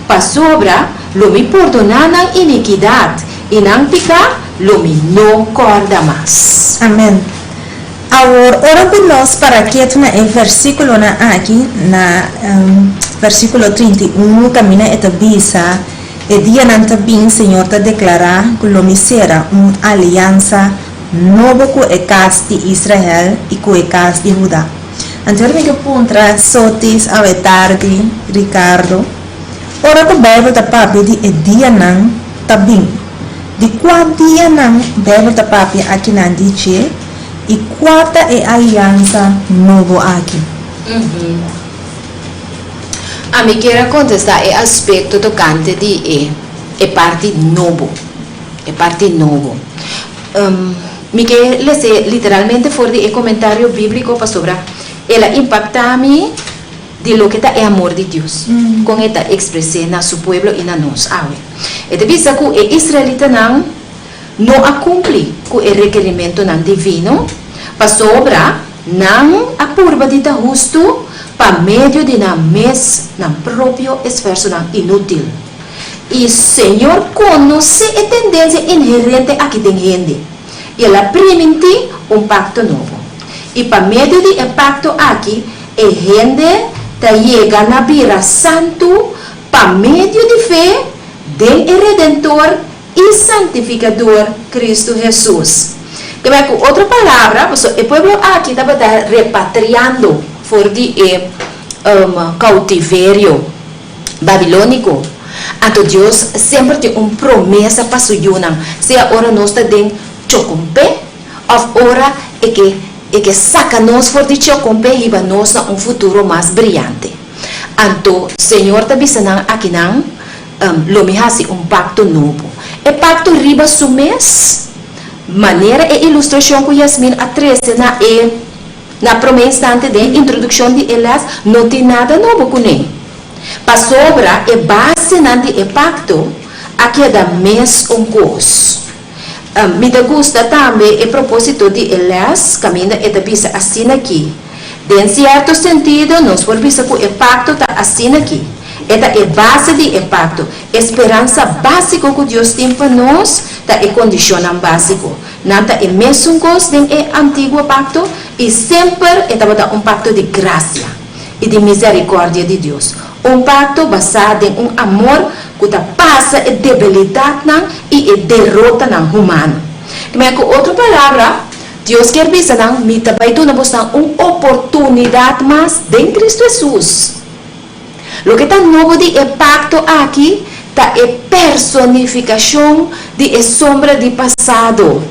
Pasobra lo mi pordoná nan inikidat, i nan piká lo mi no kòrda mas. Amèn. Awor, ora ku nos para ketu na e versíkulonan aki, na versíkulo 31, kaminda e ta bisa, E dianan ta bin, Señor ta deklará, ku lo mi sera un aliansa nobo ku e kas di Israel i ku e kas di Huda. Anto mi ke puntra Sotis awe tardi, Ricardo, ora ku Beibel ta papia di e dianan ta bin, di kua dianan Beibel ta papia akinan di dje i kua ta e aliansa nobo aki? Ami kier a kontestá e aspekto tokante di e e parti nobo, e parti nobo. Mi ke les'é literalmente for di e komentario bíbliko pasobra el a impaktá mi di loke ta e amor di Dios, kon e ta ekspres'é na su pueblo i na nos awe. E ta bisa ku e israelitanan no a kumpli ku e rekerimentunan divino pasobra nan a purba di ta hustu pa medio di nan mes nan propio esfuersonan inútil. I Señor konosé e tendensia inherente aki den hende, i El a primintí un pakto nobo. I pa medio di e pakto aki e hende ta yega na bira santu pa medio di fe den e Redentor i Santifikador, Kristu Hesus. Kebei ku otro palabra, pasobra e pueblo aki tabata repatriando for di e koutiverio babilóniko. Anto Dios semper tin un promesa pa su yunan, sea ora nos ta den chokompé òf ora e ke e ke saka nos for di chokompé hiba nos na un futuro mas briante. Anto Señor ta bisa nan akinan, Lo mi hasi un pakto nobo. E pakto riba su mes, manera e ilustrashon ku Yasmin a trese na e na promé instante den e introdukshon di e lès, no tin nada nobo kuné. Pasobra e basenan di e pakto a keda mes un kos. Mi ta gusta tambe e propósito di e lès kaminda e ta bisa asina aki. Den sierto sentido nos por bisa ku e pakto ta asina aki. E ta e base di e pakto. E speransa básiko ku Dios tin pa nos ta e kondishonnan básiko. Nan ta e mesun kos den e antiguo pakto i semper e tabata un pakto di grasia i di mizerikòrdia di Dios. Un pakto basá den un amor ku ta pasa e debilidatnan i e derotanan humano. Kmè ku otro palabra, Dios kier bisa nan, Mi ta bai duna bosnan un oportunidat mas den Kristu Hesus. Loke ta nobo di e pakto aki ta e personifikashon di e sombra di pasado,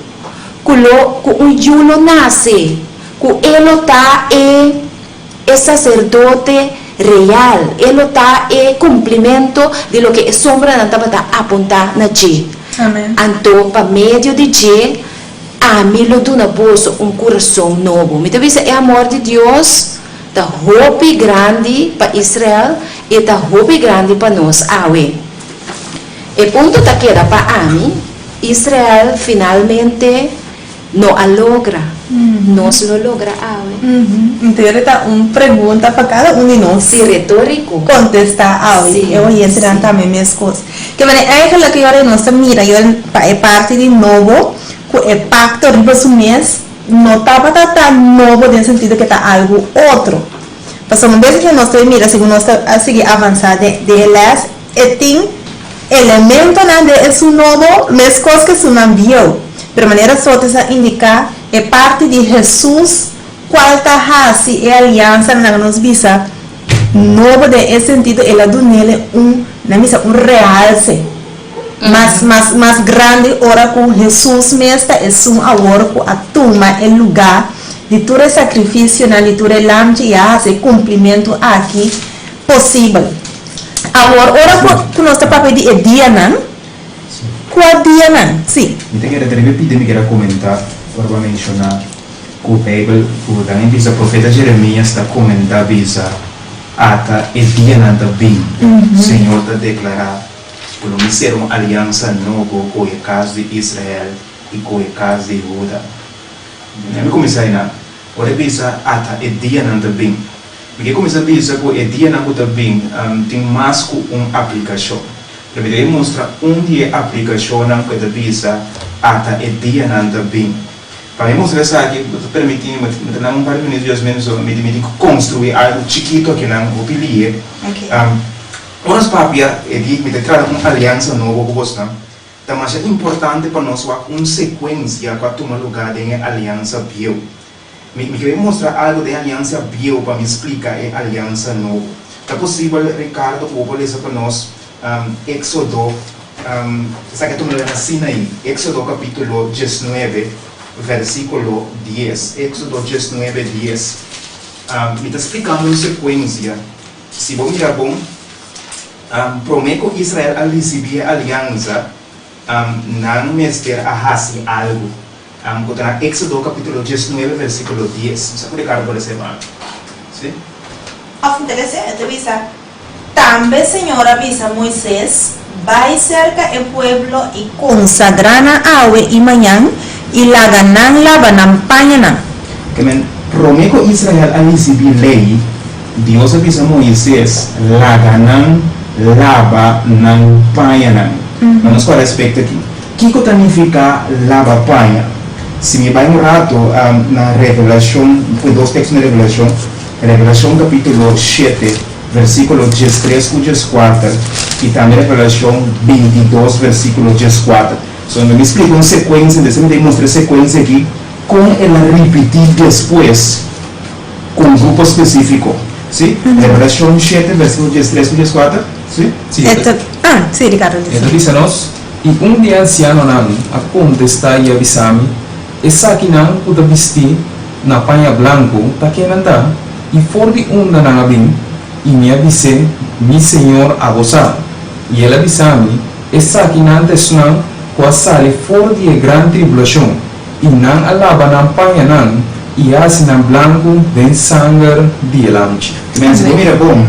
ku lo ku un yu lo nase, ku e lo ta e e saserdote real, e lo ta e kumplimentu di loke e sombranan tabata apuntá na dje. Anto pa medio di dje ami lo duna boso un kurason nobo. Mi ta bisa e amor di Dios ta hopi grandi pa Israel i e ta hopi grandi pa nos awe. E punto ta keda pa ami, Israel finalmente no a logra, nos lo logra awe? Entonces ta un pregunta pa kada un di nos. Sí, retórico. Contesta awe. Sí, E oyentenan tambe mescos. Ke manera eigenlijk e ora nos ta mira pa e parti di nobo cu e pacto riba su mes no tabata tan nobo den sentido ke ta algu otro. Pasobra un bes ku nos ta mira segun nos ta a sigui avansá den e lès, e tin elementonan den esun nobo meskos ku esunnan bieu. Pero manera Sotes a indiká, e parti di Hesus kual ta hasi e aliansa nan nos bisa nobo den e sentido el a dun'el un, nan bisa un realse. Mas, mas, mas grandi ora ku Hesus mes ta esun awor ku a tuma e lugá di tur e sakrifisionan di tur e lamchi i a hasi e kumplimentu aki posibel. Awor, ora ku, ku nos ta papia di e dianan, kua dianan? Sí. Mi ta kere ta riba e pida mi kere a komentá ora bo a menshoná ku Beibel ku nan e bisa profeta Jeremias ta komentá bisa, Ata e dianan ta bin, Señor ta deklará. Ku lo mi sera un aliansa nobo ku e kas di Israel i ku e kas di Huda. Mi kuminsá einan. Ora e bisa, Ata e dianan ta bin. Mi ke kuminsá bisa ku e dianan ku ta bin tin mas ku un aplikashon. Pero mi ta ke mustra un di e aplikashonnan ku e ta bisa ata e dianan ta bin. Pa mi mustra esaki, bo ta permití mi, mi ta nan un par di minuut Dios mende, so mi tin ku konstruí algu chikitu akinan hopi lihe. Ora nos papia e di mi ta traha un aliansa nobo ku bosnan, ta masha importante pa nos wak un sekuensia ku a tuma lugá den e aliansa bieu. Mi mi kere mustra algu den e aliansa bieu pa mi splika e aliansa nobo. Ta posibel, Ricardo, ku bo por lesa pa nos Éxodo, esaki a tuma lugá na Sinaí, Éxodo kapítulo diesnuebe, versíkulo dies. Éxodo diesnuebe, dies. Mi ta splikando un sekuensia. Si bo mira bon, promé ku Israel a risibí e aliansa, nan mester a hasi algu, ku ta na Éksodo kapítulo diesnuebe versíkulo dies. Mi sa ku Ricardo por lesa e pa mi. Sí? Òf mi ta lesa? E ta bisa, Tambe Señor a bisa Moises, Bai serka e pueblo i konsagrá nan awe i mañan, i laga nan laba nan pañanan. Ke men, promé ku Israel a risibí Lei, Dios a bisa Moises, Laga nan laba nan pañanan. Nan nos kua respekto aki. Kiko ta nifiká laba paña? Si mi bai un ratu na Revelashon, ku dos teksto na Revelashon, Revelashon kapítulo shete, versíkulo diestres ku dieskuater, i tambe Revelashon bintidos, versíkulo dieskuater. So, mi splika un sekuensia, despues mi ta mustra e sekuensia aki kon el a ripití despues ku un grupo spesífiko. Sí? Revelashon shete, versíkulo diestres ku dieskuater. Sí? Sí, e ta. Ah, sí, Ricardo E ta bisa nos, I un di e ansianonan a kontestá i a bisa mi, Esakinan ku ta bistí na paña blanku ta ken nan ta, i for di unda nan a bin? I mi a bis'é, Mi Señor, abo sa. I el a bisa mi, Esakinan ta esnan ku a sali for di e gran tribulashon, i nan a laba nan pañanan i a hasi nan blanku den sanger di e Lamchi. Mester bo mira bon,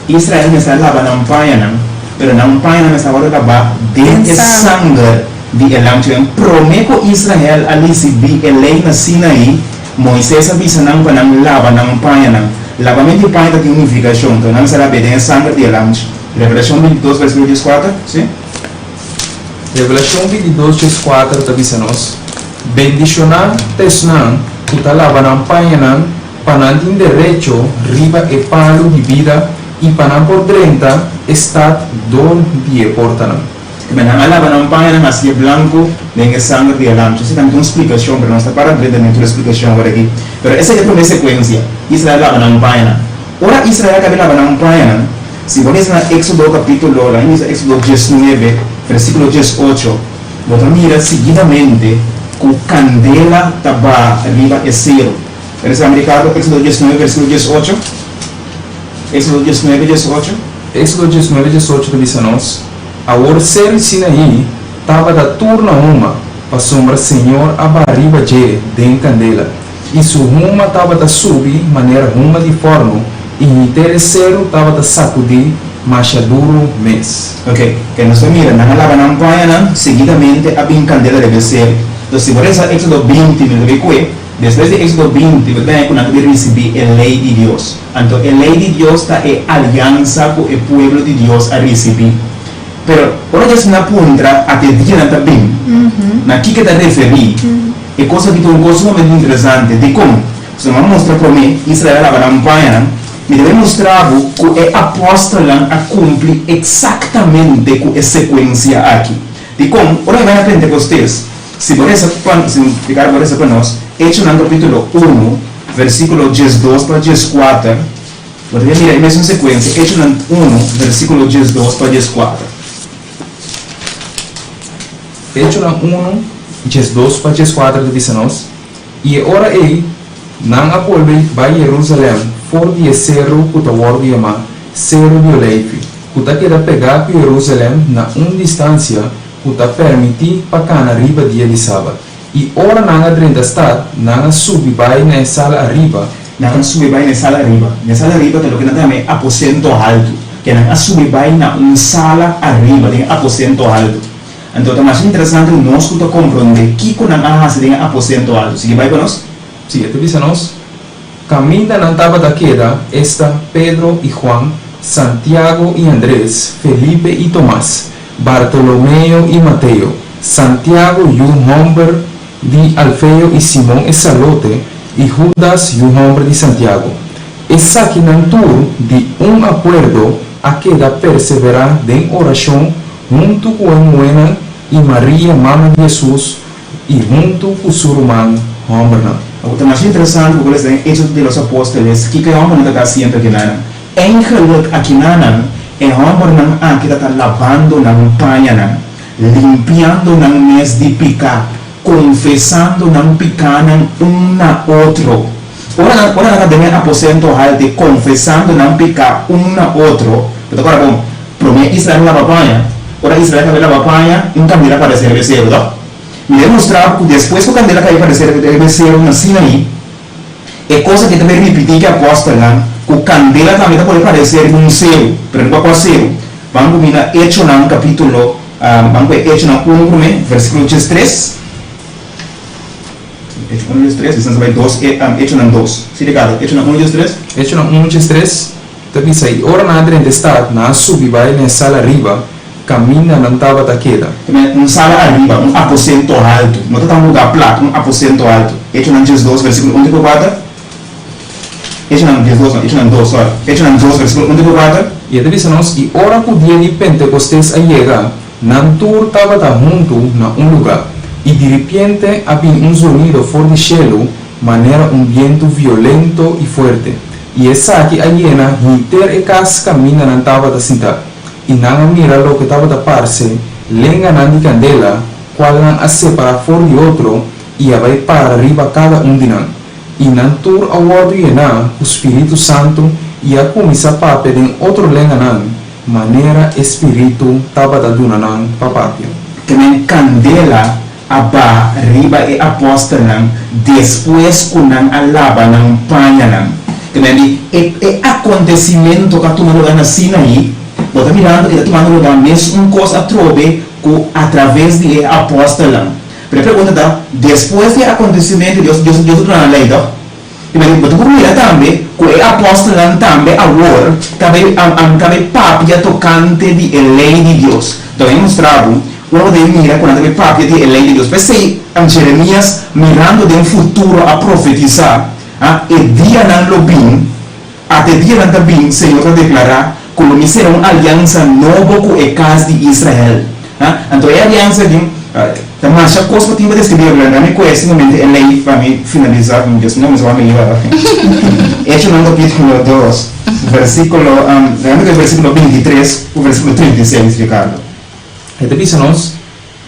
Israel mester a laba nan pañanan, pero nan pañanan mester a wòrdu labá den e sanger di e Lamchi. Den promé ku Israel a risibí e lei na Sinaí, Moises a bisa nan pa nan laba nan pañanan. Labamentu di paña ta tin un nifikashon, pero nan mester a lab'é den e sanger di e Lamchi. Revelashon bintidos versíkulo dieskuater, sí. Revelashon bintidos dieskuater ta bisa nos, Bendishoná ta esnan ku ta laba nan pañanan pa nan tin derecho riba e palu di bida i pa nan por drenta e stat dor di e portanan. Kibè nan a laba nan pañanan hasi e blanku den e sanger di e lamchi. Esei tambe ta un splikashon, pero nos ta para drenta den tur e splikashon awor aki. Pero esei ta e promé sekuensia, Israel laba nan pañanan. Ora Israel a kabe laba nan pañanan, si bo lesa na Éksodo kapítulo, laga mi bisa Éksodo diesnuebe, versíkulo diesocho, bo ta mira siguidamente ku kandela ta baha riba e seru. Ta lesa mi, Ricardo, Éksodo diesnuebe, versíkulo diesocho? Éksodo diesnuebe, diesocho. Éksodo diesnuebe, diesocho ta bisa nos, Awor seru Sinaí tabata tur na huma, pasobra Señor a baha riba dje den kandela. I su huma tabata subi manera huma di fòrnu, i henter e seru tabata sakudí masha duru mes. Ok, ke nos ta mira, nan a laba nan pañanan, seguidamente a bin kandela riba e seru. Entonces, si bo resa Éxodo binti, mi ta bay kue, despues di Éxodo binti, bo ta bay haña ku nan ta bin risibí e lei di Dios. Anto e lei di Dios ta e aliansa ku e pueblo di Dios a risibí. Pero, ora Dios na puntra, a ke dia nan ta bin? Na kiko e ta referí? E kos aki ta un kos sumamente interesante. Dikon? Pasobra mi a mustra promé, Israel a laba nan pañanan. Mi ta bai mustra bo ku e apòstelnan a kumpli eksaktamente ku e sekuensia aki. Dikon? Ora mi bai na Pentekostes, si bo resa pa, si Ricardo bo resa pa nos, Echonan kapítulo unu, versíkulo diesdos pa dieskuater, bo ta bai mira e mesun sekuensia, Echonan unu, versíkulo diesdos pa dieskuater. Echonan unu, diesdos pa dieskuater ta bisa nos, I e ora ei nan a bolbe bai Jerusalèm for di e seru ku ta wòrdu yamá Seru di Oleifi, ku ta keda pegá ku Jerusalèm na un distansia ku ta pèrmití pa kana riba dia di sabat. I ora nan a drenta stat, nan a subi bai na e sala ariba. Nan a subi bai na e sala ariba. Na e sala ariba ta loke nan ta yama e aposento haltu. Ke nan a subi bai na un sala ariba, den e aposento haltu. Anto ta masha interesante nos ku ta komprondé kiko nan a hasi den e aposento haltu. Sigui bai ku nos? Sí, e ta bisa nos. Kaminda nan tabata keda, esta, Pedro i Juan, Santiago i Andres, Felipe i Tomas, Bartolomeo i Mateo, Santiago yu hòmber di Alfeo i Simon e Salote, i Hudas yu hòmber di Santiago. Esakinan tur di un akuerdo a keda perseverá den orashon huntu ku e muhénan i Maria mama di Hesus i huntu ku su ruman hòmbernan. Awor ta masha interesante ku les den Hechos de los Apóstoles kiko e hòmbernan ta ta hasiendo akinanan. Eigenlijk akinanan e hòmbernan aki ta ta labando nan pañanan, limpiando nan mes di piká, konfesando nan pikánan un na otro. Ora nan ora nan ta den e aposento haltu konfesando nan piká un na otro, bo ta kòrda bon, promé Israel a laba paña, ora Israel a kaba di laba paña, un kandela aparesé riba e seru, tòg? Mi ta demostrá bo ku despues ku kandela kai aparesé riba e seru na Sinaí, e kos aki ta bai ripití ku e apòstelnan, ku kandela tambe ta por aparesé riba un seru, pero riba kua seru? Ban ku mi na Echonan kapítulo, ban ku e Echonan unu promé, versíkulo diestres. Echo 1, 10, 3, Distansia bai 2, e, um, Echonan 2. Si, Ricardo, Echonan 1, 10, 3. Echonan 1, 10, 3 ta bisa, I ora nan a drenta e stat, nan a subi bai na e sala ariba, kaminda nan tabata keda. Tambe un sala ariba, un aposento haltu. No ta ta un lugá plat, un aposento haltu. Echonan 12, versíkulo 1 te ku 4. Echonan 12, no, Echonan 2, sorry. Echonan 2, versíkulo 1 te ku 4. I e ta bisa nos, I ora ku dia di Pentekostes a yega, Nan tur tabata huntu na un lugá, i diripiente a bini un zonido for di shelu manera un bientu violento i fuerte, i esaki a yena henter e kas kaminda nan tabata sintá. I nan a mira loke tabata parse lenganan di kandela, kualnan a separá for di otro i a bai para riba kada un di nan. I nan tur a wòrdu yená ku spiritu santu i a kuminsá papia den otro lenganan, Manera e Spiritu tabata duna nan pa papia. Temen kandela a baha riba e apòstelnan despues ku nan a laba nan pañanan. Temen di e e akontesimentu ku a tuma lugá na Sinaí, bo ta mirando e ta tumando lugá mes un kos atrobe ku atraves di e apòstelnan. Pero e pregunta ta, despues di e akontesimentu Dios Dios Dios a duna nan lei tòg? I bo ta por mira tambe ku e apòstelnan tambe awor ta bai ta bai papia tokante di e lei di Dios. Ta bai mustra bo ora bo ta bai mira ku nan ta bai papia di e lei di Dios. P'esei Jeremias mirando den futuro a profetisá, E dianan lo bin, ata e dianan ta bin, Señor ta deklará, ku lo mi sera un aliansa nobo ku e kas di Israel. Anto e aliansa aki ta masha kos ku tin pa deskribí, pero laga mi kohe simplemente e lei pa mi finalisá ku mi Dios no mi sa mi iba. Echonan kapítulo 2 versíkulo, laga mi kohe versíkulo 23 ku versíkulo 36, Ricardo. E ta bisa nos,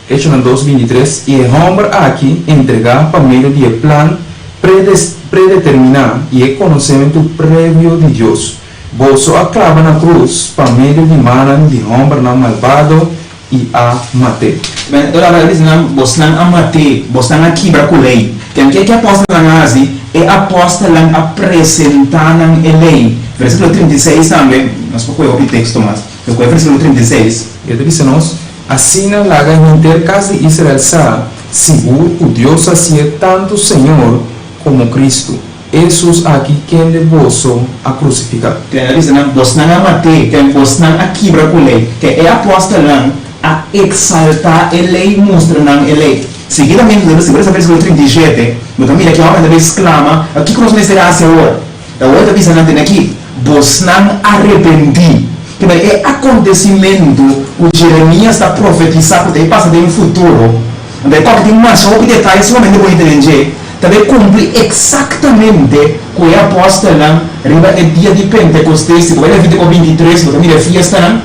Echonan 2, 23, I e hòmber aki entregá pa medio di e plan predeterminá i e konosementu previo di Dios. Boso a klaba na krus pa medio di mannan di hòmbernan malbado i a mat'é. Ben, ora a bisa nan, Bosnan a mat'é, bosnan a kibra ku lei. Ken ke e apòstelnan a hasi? E apòstelnan a presentá nan e lei. Versíkulo 36 tambe, nos por kohe hopi teksto mas, pero kohe versíkulo 36. E ta bisa nos, Asina laga henter kas di Israel sa sigur ku Dios hasié tantu Señor komo Kristu. Hesus aki kende boso a krusifiká. Ken a bisa nan, Bosnan a mat'é, ken bosnan a kibra ku lei. Ken e apòstelnan a eksaltá e lei, mustra nan e lei. Seguidamente, si bo lesa versíkulo 37, bo ta mira ki hòmber ta bai sklama, Kiko nos mester hasi awor? Awor ta bisa nan tene aki, Bosnan arepentí. Kibera e akontesimentu ku Jeremias ta profetisá ku ta e pasa den futuro, anto e kòke tin masha hopi detaye sumamente bunita den dje, ta bai kumpli eksaktamente ku e apòstelnan riba e dia di Pentekostes. Si bo bai Levítiko 23, bo ta mira e fiestanan.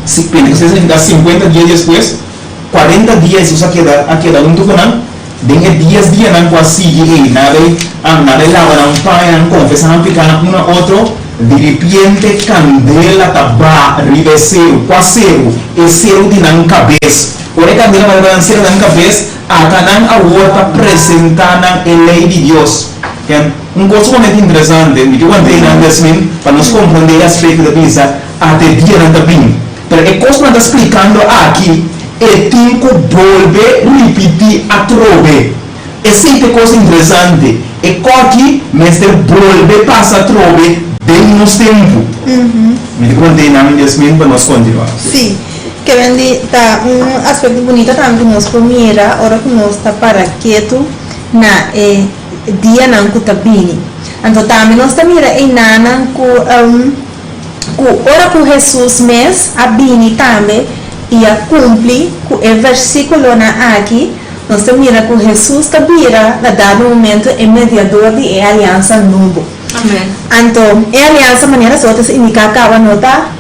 Si, Pentekostes ta nifiká sinkuenta dia despues. 40 dia Hesus a keda a keda huntu ku nan. Den e dies dianan ku a sigui ei, nan a bai nan a bai laba nan paña, nan konfesá nan pikánan un na otro. Diripiente kandela ta baha riba e seru. Kua seru? E seru di nan kabes. Ora e kandela baha riba nan seru nan kabes, ata nan awor ta presentá nan e lei di Dios. Ken? Un kos sumamente interesante, mi ke wanta einan Jasmin, pa nos komprondé e aspekto ta bisa, ata e dianan ta bin. Pero e kos ku nan ta splikando aki, e tin ku bolbe ripití atrobe. Esei ta e kos interesante. E kòki mester bolbe pasa atrobe den nos tempu. Mi ta kont'é nan Jasmine pa nos kontinuá. Sí, Kevendi, ta un aspekto bunita tambe ku nos por mira ora ku nos ta para ketu na e dianan ku ta bini. Anto tambe nos ta mira einanan ku ku ora ku Hesus mes a bini tambe i a kumpli ku e versíkulonan aki, Nos ta mira ku Hesus ta bira na dado momento e mediador di e aliansa nobo. Anto, e aliansa manera so ta indiká kaba no ta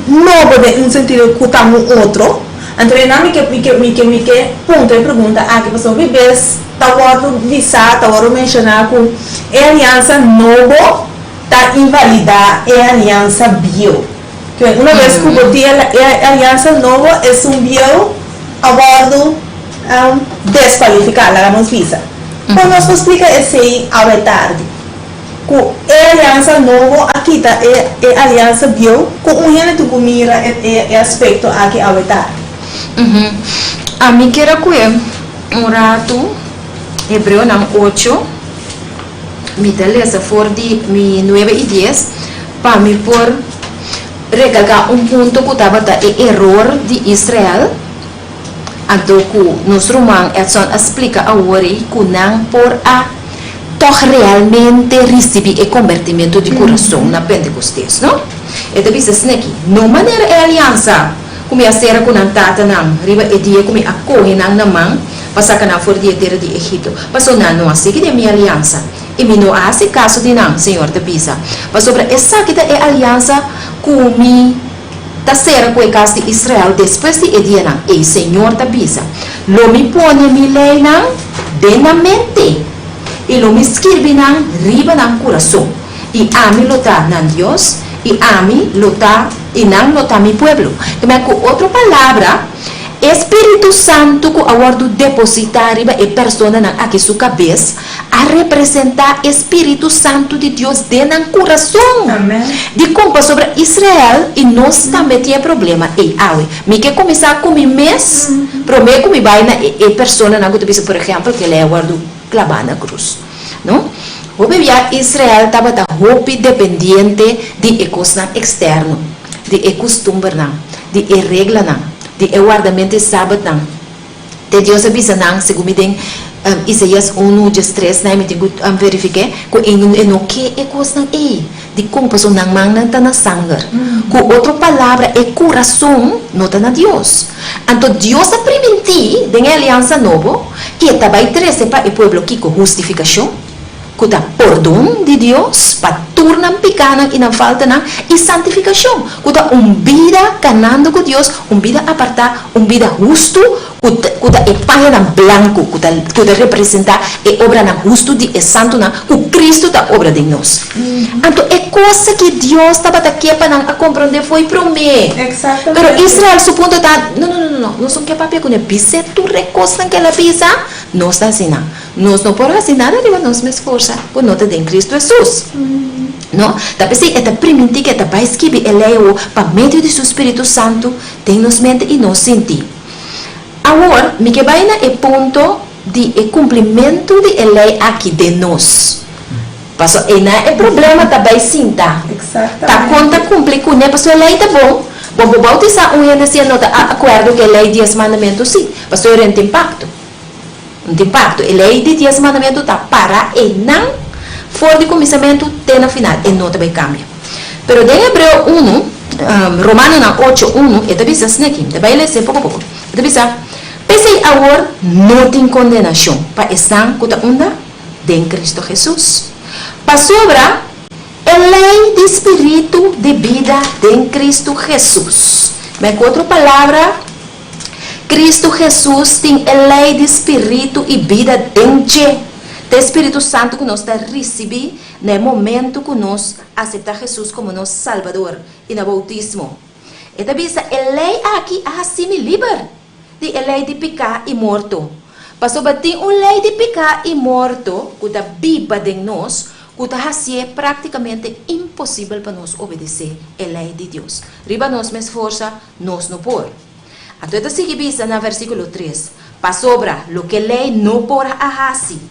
nobo den un sentido ku ta un otro. Anto e nan mi ke mi ke mi ke mi ke puntra e pregunta aki pasobra hopi bes ta wòrdu bisá, ta wòrdu menshoná ku e aliansa nobo ta invalidá e aliansa bieu. Ke una bes ku bo tin e aliansa nobo esun bieu a wòrdu deskualifiká, laga nos bisa. Kon nos por splika esei awe tardi? Ku e aliansa nobo a kita e aliansa bieu? Kon un hende tin ku mira e aspekto aki awe tardi? Ami kier a kue un ratu Hebreonan ocho. Mi ta lesa for di mi nuebe i dies pa mi por rekalká un punto ku tabata e eror di Israel, anto ku nos ruman Edson a splika awor ei ku nan por a tòg realmente risibí e kombertimentu di kurason na Pentekostes, no? E ta bisa esneki, No manera e aliansa ku mi a sera ku nan tatanan riba e dia ku mi a kohe nan na man pa saka nan for di e tera di Egipto, pasobra nan no a sigui den mi aliansa, i mi no a hasi kaso di nan, Señor ta bisa. Pasobra esaki ta e aliansa ku mi ta sera ku e kas di Israel despues di e dianan ei, Señor ta bisa, Lo mi pone mi leinan den nan mente, i lo mi skirbi nan riba nan kurason. I ami lo ta nan Dios, i ami lo ta, i nan lo ta mi pueblo. Kmè ku otro palabra, e spiritu santu ku a wòrdu depositá riba e personanan aki su kabes a representá e spiritu santu di Dios den nan kurason. Dikon? Pasobra Israel i nos tambe tin e problema ei awe. Mi ke kuminsá ku mi mes promé ku mi bai na e personanan ku ta bisa, por ehèmpel, ke lei a wòrdu klabá na krus. No. Hopi bia Israel tabata hopi dependiente di e kosnan eksterno, di e kustumbernan, di e reglanan, di e wardamentu di sabatnan. Te Dios a bisa nan, segun mi den Isaías unu diestres na mi tin ku verifiké, ku e no ke e kosnan ei. Dikon? Pasobra nan mannan ta na sanger. Ku otro palabra, e kurason no ta na Dios. Anto Dios a primintí den e aliansa nobo ku e ta bai trese pa e pueblo kiko? Hustifikashon, ku ta pordon di Dios pa tur nan pikánan i nan faltanan, i santifikashon, ku ta un bida kanando ku Dios, un bida apartá, un bida hustu, ku ta e pañanan blanku ku ta ku ta representá e obranan hustu di e santunan ku Kristu ta obra den nos. Anto e kos aki Dios tabata ke pa nan a komprondé fo'i promé. Pero Israel su punto ta, No, no, no, no, no, nos no ke papia kuné, bis'é tur e kosnan ku el a bisa, nos ta hasi nan. Nos no por hasi nada riba nos mes forsa ku no ta den Kristu Hesus. No, ta p'esei e ta primintí ku e ta bai skibi e lei awor pa medio di su spiritu santu den nos mente i nos sintí. Awor, mi ke bai na e punto di e kumplimentu di e lei aki den nos. Pasobra einan e problema ta bai sinta. Ta kon ta kumpli kuné? Pasobra e lei ta bon. Bo por boutisá un hende si e no ta akuerdo ku e lei dies mandamentu? Sí, pasobra e no tin pakto. No tin pakto. E lei di dies mandamentu ta para einan for di kuminsamentu te na final. E no ta bai kambia. Pero den Hebreo unu, Romanonan ocho unu, e ta bisa asina aki, mi ta bai lesa e poko poko. E ta bisa, P'esei awor no tin kondenashon pa esnan ku ta unda? Den Kristu Hesus. Pasobra e lei di spiritu di bida den Kristu Hesus. Men ku otro palabra, Kristu Hesus tin e lei di spiritu i bida den dje. Ta e spiritu santu ku nos ta risibí Na e momento ku nos aseptá Hesus komo nos Salbador i na boutismo, E ta bisa, E lei aki a hasi mi liber di e lei di piká i morto. Pasobra tin un lei di piká i morto ku ta biba den nos ku ta hasié práktikamente imposibel pa nos obedesé e lei di Dios. Riba nos mes forsa nos no por. Anto e ta sigui bisa na versíkulo tres, Pasobra loke lei no por a hasi.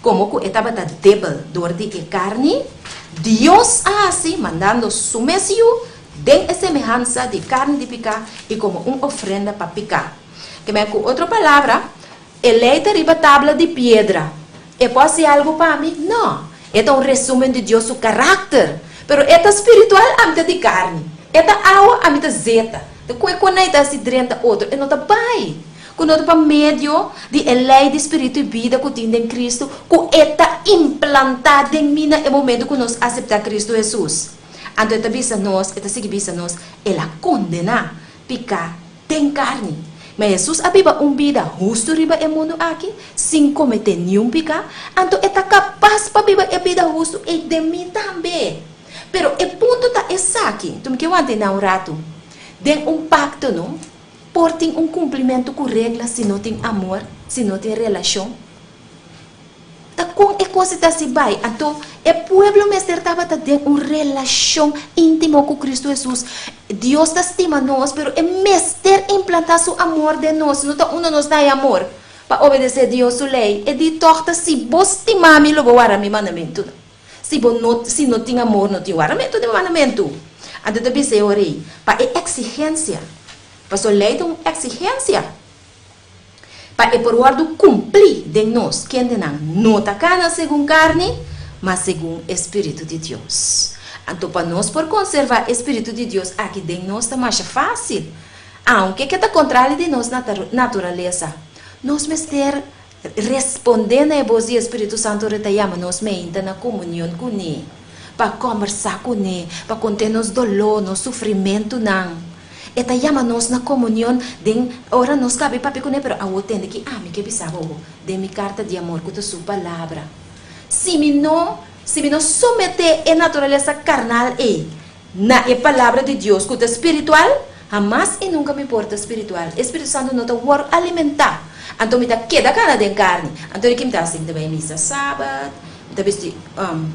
Komo ku e tabata debel dor di e karni, Dios a hasi mandando Su mes Yu den e semehansa di karni di piká i komo un ofrenda pa piká. Ke men ku otro palabra, e lei ta riba tabla di piedra. E por hasi algu pa mi? No. E ta un resumen di Dios su karakter. Pero e ta spiritual, ami ta di karni. E ta awa, ami ta zeta. Ta kue konai ta hasi drenta otro, e no ta bai. Ku no ta pa medio di e lei di spiritu i bida ku tin den Kristu ku e ta implantá den mi na e momentu ku nos aseptá Kristu Hesus. Anto e ta bisa nos, e ta sigui bisa nos, El a kondená piká den karni. Ma Hesus a biba un bida hustu riba e mundu aki, sin kometé niun piká, anto e ta kapas pa biba e bida hustu ei den mi tambe. Pero e punto ta esaki, tu mi ke wanta einan un ratu, den un pakto no por tin un kumplimentu ku regla si no tin amor, si no tin relashon. Ta kon e kos ta hasi bai? Anto, e pueblo mester tabata den un relashon íntimo ku Kristu Hesus. Dios ta stima nos, pero e mester implantá su amor den nos. No ta unda nos ta haña amor pa obedesé Dios su lei. E di tòg ta, Si bo stima mi, lo bo warda mi mandamentunan. Si bo no, si no tin amor, no tin wardamentu di mandamentu. Anto ta bisa e ora ei, pa e eksigensia, pasobra lei ta un eksigensia. Pa e por wòrdu kumplí den nos, kendenan no ta kana segun karni, ma segun e Spiritu di Dios. Anto pa nos por konservá e Spiritu di Dios aki den nos ta masha fásil. Aunke ke ta kontrali di nos naturalesa, nos mester respondé na e bos di e Spiritu Santu ora e ta yama nos meinta na komunion kuné, pa kòmbersá kuné, pa kont'é nos doló, nos sufrimentunan. E ta yama nos na komunion den ora nos kabe papia kuné, pero awor tende ki ami ke bisa bo den mi karta di amor ku ta su palabra. Si mi no, si mi no someté e naturalesa karnal ei na e palabra di Dios ku ta spiritual, hamas i nunka mi por ta spiritual. E Spiritu Santu no ta wòrdu alimentá. Anto mi ta keda kana den karni. Anto di ki mi ta hasi? Mi ta bai misa sabat, mi ta bisti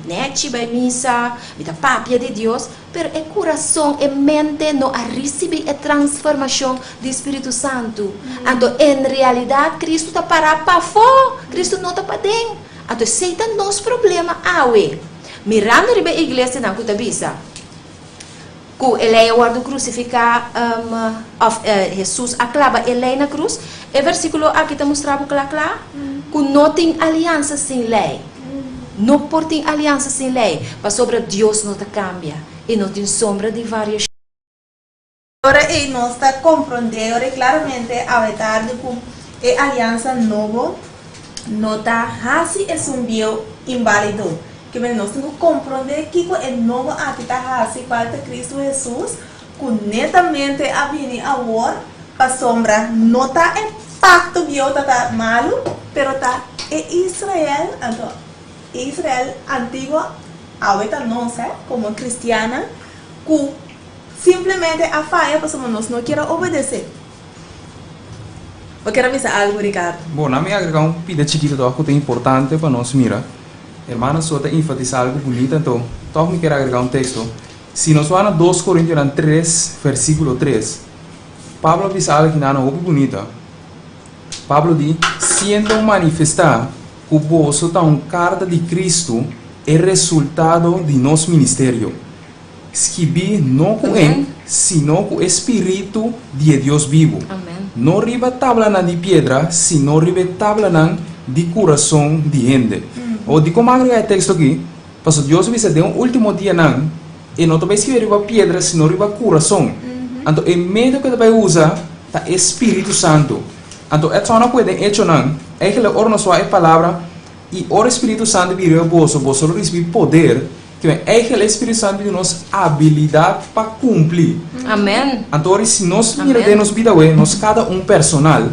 nèchi bai misa, mi ta papia di Dios, Pero e kurason, e mente no a risibí e transformashon di Spiritu Santu. Anto en realidat Kristu ta pará pafó, Kristu no ta paden. Anto esei ta nos problema awe. Mirando riba e iglesianan ku ta bisa ku e lei a wòrdu krusifiká òf Hesus a klaba e lei na krus, e versíkulo aki ta mustra bo kla kla ku no tin aliansa sin lei. No por tin aliansa sin lei, pasobra Dios no ta kambia i no tin sombra di variashon. Ora ei nos ta komprondé ora ei klaramente awe tardi ku e aliansa nobo no ta hasi esun bieu inbálido. Ke manera nos tin ku komprondé kiko e nobo aki ta hasi, kual ta Kristu Hesus, ku netamente a bini awor, pasobra no ta e pakto bieu ta ta malu, pero ta e Israel, anto e Israel antiguo awe ta nos, hè, komo kristiannan, ku simplemente a faya pasobra nos no kier a obedesé. Bo kier a bisa algu, Ricardo? Bo, na mi agrega un pida chikito tòg ku ta importante pa nos mira. Hermana Sua ta enfatisá algu bunita, anto tòg mi kier agrega un teksto. Si nos wak na Dos Korintionan tres, versíkulo tres, Pablo a bisa algu kinan hopi bunita. Pablo di, Siendo manifestá ku boso ta un karta di Kristu, e resultado di nos ministerio, skibí no ku enk, sino ku e spiritu di e Dios bibu, no riba tablanan di piedra, sino riba e tablanan di kurason di hende. Awor, dikon mi a agregá e teksto akí? Pasobra Dios a bisa den e último dianan e no ta bai skirbi riba piedra sino riba kurason. Anto e medio ku e ta bai usa ta e spiritu santu. Anto Edson a pue den Echonan, Eigenlijk ora nos wak e palabra i ora e spiritu santu bini riba boso, boso lo risibí poder, ke men eigenlijk e spiritu santu duna nos abilidat pa kumpli. Amen. Anto ora si nos mira den nos bida awe, nos kada un personal,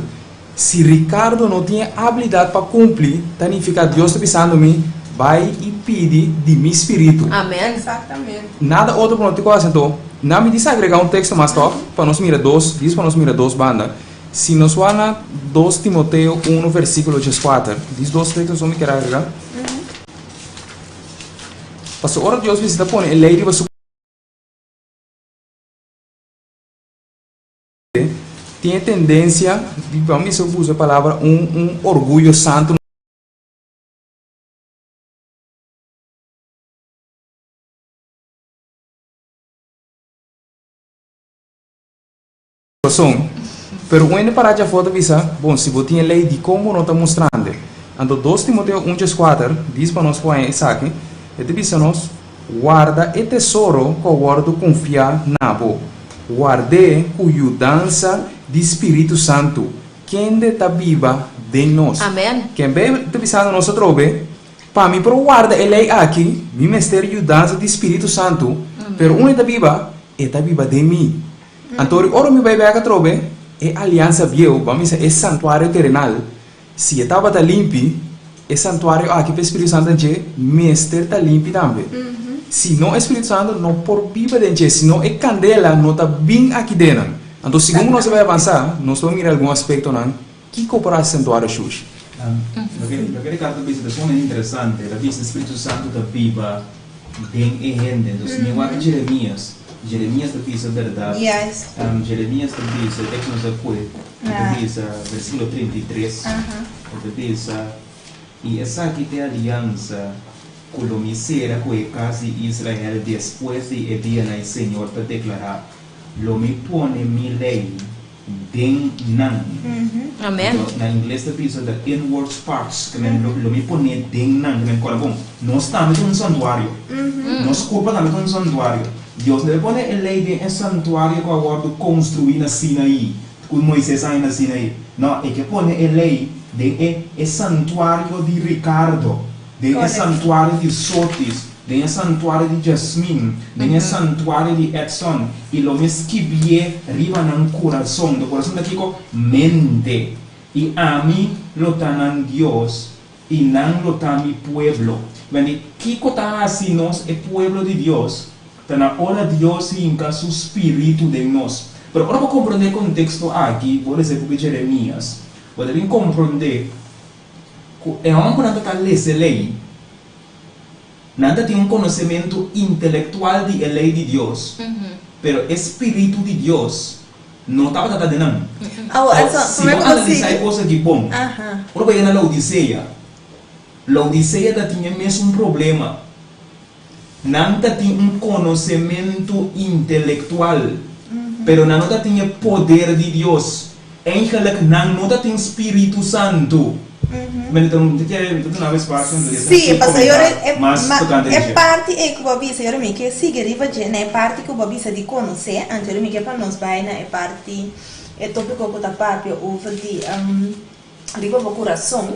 Si Ricardo no tin e abilidad pa cumpli, ta nifica Dios ta bisando mi, Bay y pidi di mi spiritu. Amen. Exactamente. Nada otro cu no tin cu haci anto. Na mi dice agrega un texto mas toch, pa nos mira dos, dice pa nos mira dos banda. Si nos wak na dos Timoteo uno versiculo diescuater, dies dos texto so mi kier agrega. Pasobra ora Dios bisa ta pone e ley riba su. Tin e tendensia di, ban bisa usa e palabra, un un orguyo santu. kurason. Pero un hende pará djafó ta bisa, Bon, si bo tin e lei, dikon bo no ta mustrand'e? Anto dos Timoteo un djes kuater dis pa nos ku haña esaki, e ta bisa nos, Warda e tesoro ku a wòrdu konfiá na bo, ward'é ku yudansa di spiritu santu, kende ta biba den nos. Amen. Ken Beibel ta bisando nos atrobe, Pa mi por warda e lei aki, mi mester yudansa di spiritu santu, pero unda e ta biba? E ta biba den mi. Anto ora mi bai bek atrobe, e aliansa bieu, ban bisa e santuario terenal, Si e tabata limpi, e santuario aki pa e Spiritu Santu den dje mester ta limpi tambe. Si no e Spiritu Santu no por biba den dje, si no e kandela no ta bin aki den nan. Anto segun ku nos a bai avansá, nos lo mira algun aspektonan kiko por hasi santuario shushi. Loke loke Ricardo ta bisa ta sumamente interesante. El a bisa e Spiritu Santu ta biba den e hende. Entonces mi wak Jeremias, Jeremias ta bisa bèrdat. Jeremias ta bisa, e teksto nos a kue. E ta bisa, versíkulo 33, e ta bisa, I esaki ta e aliansa ku lo mi sera ku e kas di Israel despues di e dianan, e Señor ta deklará, Lo mi pone mi lei den nan. Amen. Anto, na ingles ta bisa the inward parts, ke men lo mi pone den nan, ke men kòrda bon, nos tambe ta un santuario. Nos kurpa tambe ta un santuario. Dios no e pone e lei den e santuario ku a wòrdu konstruí na Sinaí, ku Moises a haña na Sinaí. No, e ke pone e lei den e e santuario di Ricardo, den e santuario di Sotis, den e santuario di Jasmin, den e santuario di Edson, i lo mi skibié riba nan kurason. Do kurason ta kiko? Mente. I ami lo ta nan Dios, i nan lo ta mi pueblo. Wende, kiko ta hasi nos e pueblo di Dios? Ta na ora Dios hinka su spiritu den nos. Pero ora bo komprondé e konteksto aki, bo lesa e buki Jeremias, bo ta bin komprondé ku e hòmbernan ta ta lesa e lei, nan ta tin un konosementu intelektual di e lei di Dios, pero e spiritu di Dios no tabata ta den nan. Awor, Awor, si bo analisá e kos aki bon, ora bo yega na Laodisea, Laodisea ta tin e mesun problema. Nan ta tin un konosementu intelektual, pero nan no ta tin e poder di Dios. Eigenlijk nan no ta tin Spiritu Santu. Mi ta kere duna bo espasio anto di Sí, esaki pasobra komentá e mas ma tokante di e dje. parti ei ku bo a bisa yora mi ke sigui riba dje na e parti ku bo a bisa di konosé, anto yora mi ke pa nos bai na e parti e topiko ku ta papia over di riba bo kurason.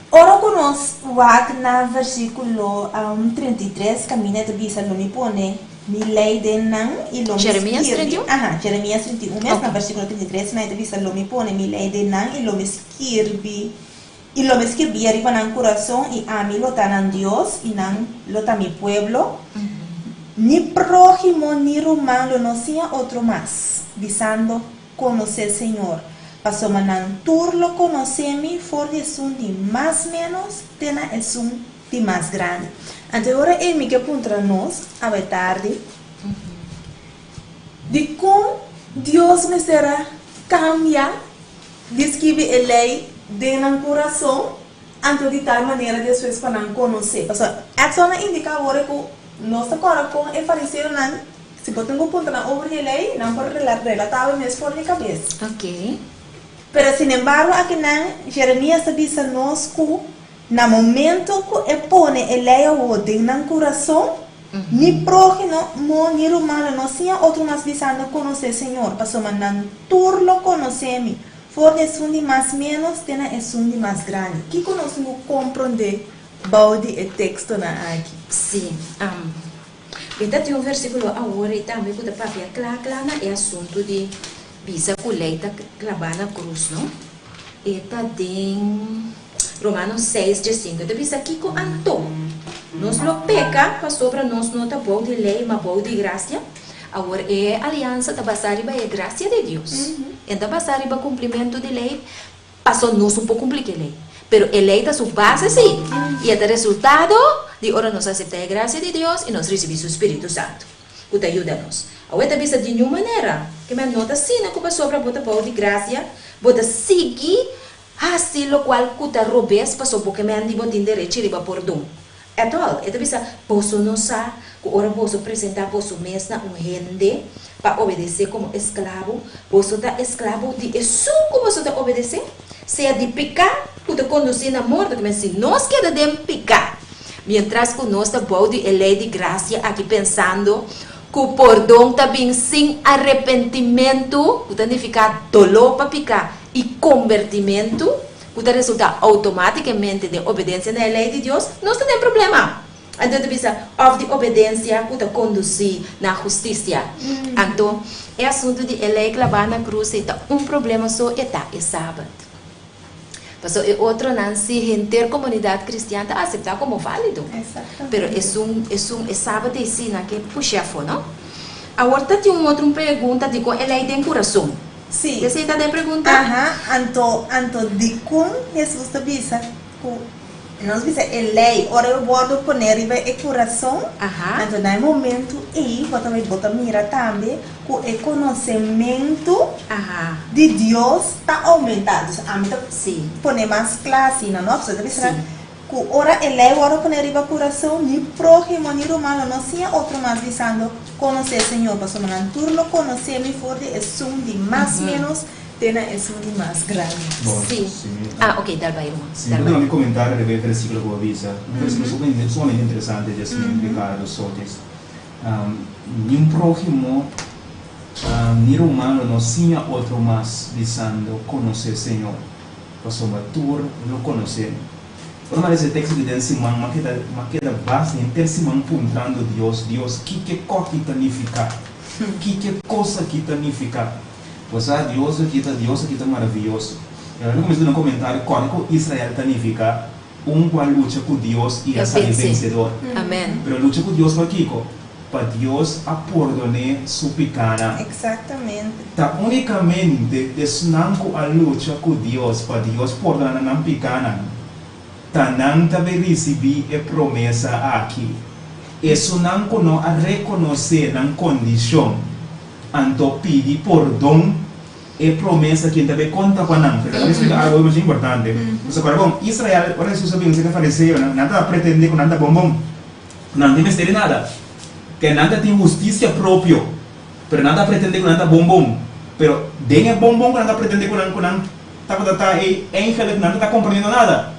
Ora ku nos wak na versíkulo 33 kaminda e ta bisa lo mi pone mi lei den nan i lo mi Jeremías skirbi 31? aha Jeremías 31 mes na Ok. versíkulo 33 na e ta bisa lo mi pone mi lei den nan i lo mi skirbi i lo mi skirbia riba nan kurason i ami lo ta nan Dios i nan lo ta mi pueblo ni próhimo ni ruman lo no siña otro mas bisando Konosé Señor, pasobra nan tur lo konosé mi for di esun di mas ménos te na esun di mas grandi. Anto e ora ei mi ke puntra nos awe tardi, Dikon Dios mester a kambia di skibi e lei den nan kurason, anto di tal manera despues pa nan konosé? Pasobra Edson a indiká awor ku nos ta kòrda kon e fariseonan Si bo tin ku puntra nan over di e lei, nan por relatá bo mes for di kabes. Ok. Pero sinembargo akinan Jeremias ta bisa nos ku na momento ku e pone e lei awor den nan kurason, ni próhimo mo ni ruman lo no siña otro mas bisando konosé Señor, pasobra nan tur lo konosé mi, for di esun di mas ménos te na esun di mas grandi. Kiko nos tin ku komprondé bou di e tekstonan aki? Sí. Mi ta tin un versíkulo awor ei tambe ku ta papia kla kla na e asuntu di bisa ku lei ta klabá na krus, no? E ta den Romanos seis diesinku. E ta bisa, Kiko anto? Nos lo peka pasobra nos no ta bou di lei ma bou di grasia? Awor e aliansa ta basá riba e grasia di Dios. E no ta basá riba kumplimentu di lei. Paso nos un por cumpli cu e ley. Pero e ley ta su base si, y e ta resultado di ora nos acepta e gracia di Dios y nos ricibi su Spiritu Santo, cu ta yuda nos. Awe ta bisa di niun manera, ke men no ta asina cu pasobra bo ta bou di gracia, bo ta sigui haci locual cu ta robes paso bo ke men di bo tin derechi riba pordon. At all. E ta bisa, boso no sa cu ora boso presenta boso mes na un hende. pa obedesé komo esklabo, boso ta esklabo di esun ku boso ta obedesé, sea di piká ku ta kondusí na morto. Kimen si nos keda den piká miéntras ku nos ta bou di e lei di grasia aki pensando ku pordon ta bin sin arepentimentu, ku ta nifiká doló pa piká i kombertimentu, ku ta resultá outomátikamente den obedensia na e lei di Dios, nos ta den problema. Anto ta bisa, òf di obedensia ku ta kondusí na hustisia. Anto, e asuntu di e lei klabá na krus ei ta un problema so e ta e Sabat. Pasobra e otronan si henter komunidat kristian ta aseptá komo válido. Pero esun, esun, e Sabat ei si nan ke push'é afó, no? Awor ta tin un otro un pregunta dikon e lei den kurason? Sí. Esei ta den pregunta? Aha, anto, anto dikon Hesus ta bisa ku nos bisa e lei ora e wòrdu poné riba e kurason, anto na e momentu ei bo ta bo ta mira tambe ku e konosementu di Dios ta oumentá. Dus ami ta pone mas kla asina, no? Pasobra ta bisa ku ora e lei wòrdu poné riba kurason, ni próhimo ni ruman lo no siña otro mas bisando, Konosé Señor, pasobra nan tur lo konosé mi for di esun di mas ménos Te na esun di mas grandi. Bon, Sí. si mi Ah, ok, dal bai, ruman. Si Dal mi bai. duna mi comentario riba e versiculo cu bo a bisa, un versiculo sumamente, sumamente interesante, Jasmine, Ricardo, Sotis. Ni un próhimo, ni ruman lo no siña otro mas bisando, Conoce Señor, pasobra tur lo conoce mi. Ora mi a lesa e texto di den siman, mi a keda, mi a keda basta henter siman puntrando Dios, Dios, kiko koki ta nifica? Kiko cos aki ta nifica? Pues a Dios aki ta Dios aki ta maraviyoso. I ora mi kuminsá duna komentario kòrda ku Israel ta nifiká un ku a lucha ku Dios i a sali vensedor. Amen. Pero lucha ku Dios pa kiko? Pa Dios a pordon'é su pikánan. Exactamente. Ta únikamente esnan ku a lucha ku Dios pa Dios pordoná nan pikánan ta nan ta bay risibí e promesa aki. Esunnan ku no a rekonosé nan kondishon Anto pidi pordon e promesa kin ta bay konta pa nan. Pero ta splika algo masha importante. Pasobra kòrda bon, Israel, ora Hesus a bin serka fariseonan, nan tabata pretende ku nan ta bon bon. Nan tin mester di nada. Ke nan ta tin hustisia propio, pero nan ta pretende ku nan ta bon bon. Pero den e bon bon ku nan ta pretende ku nan ku nan tabata ta ei, eigenlik nan no ta komprendiendo nada.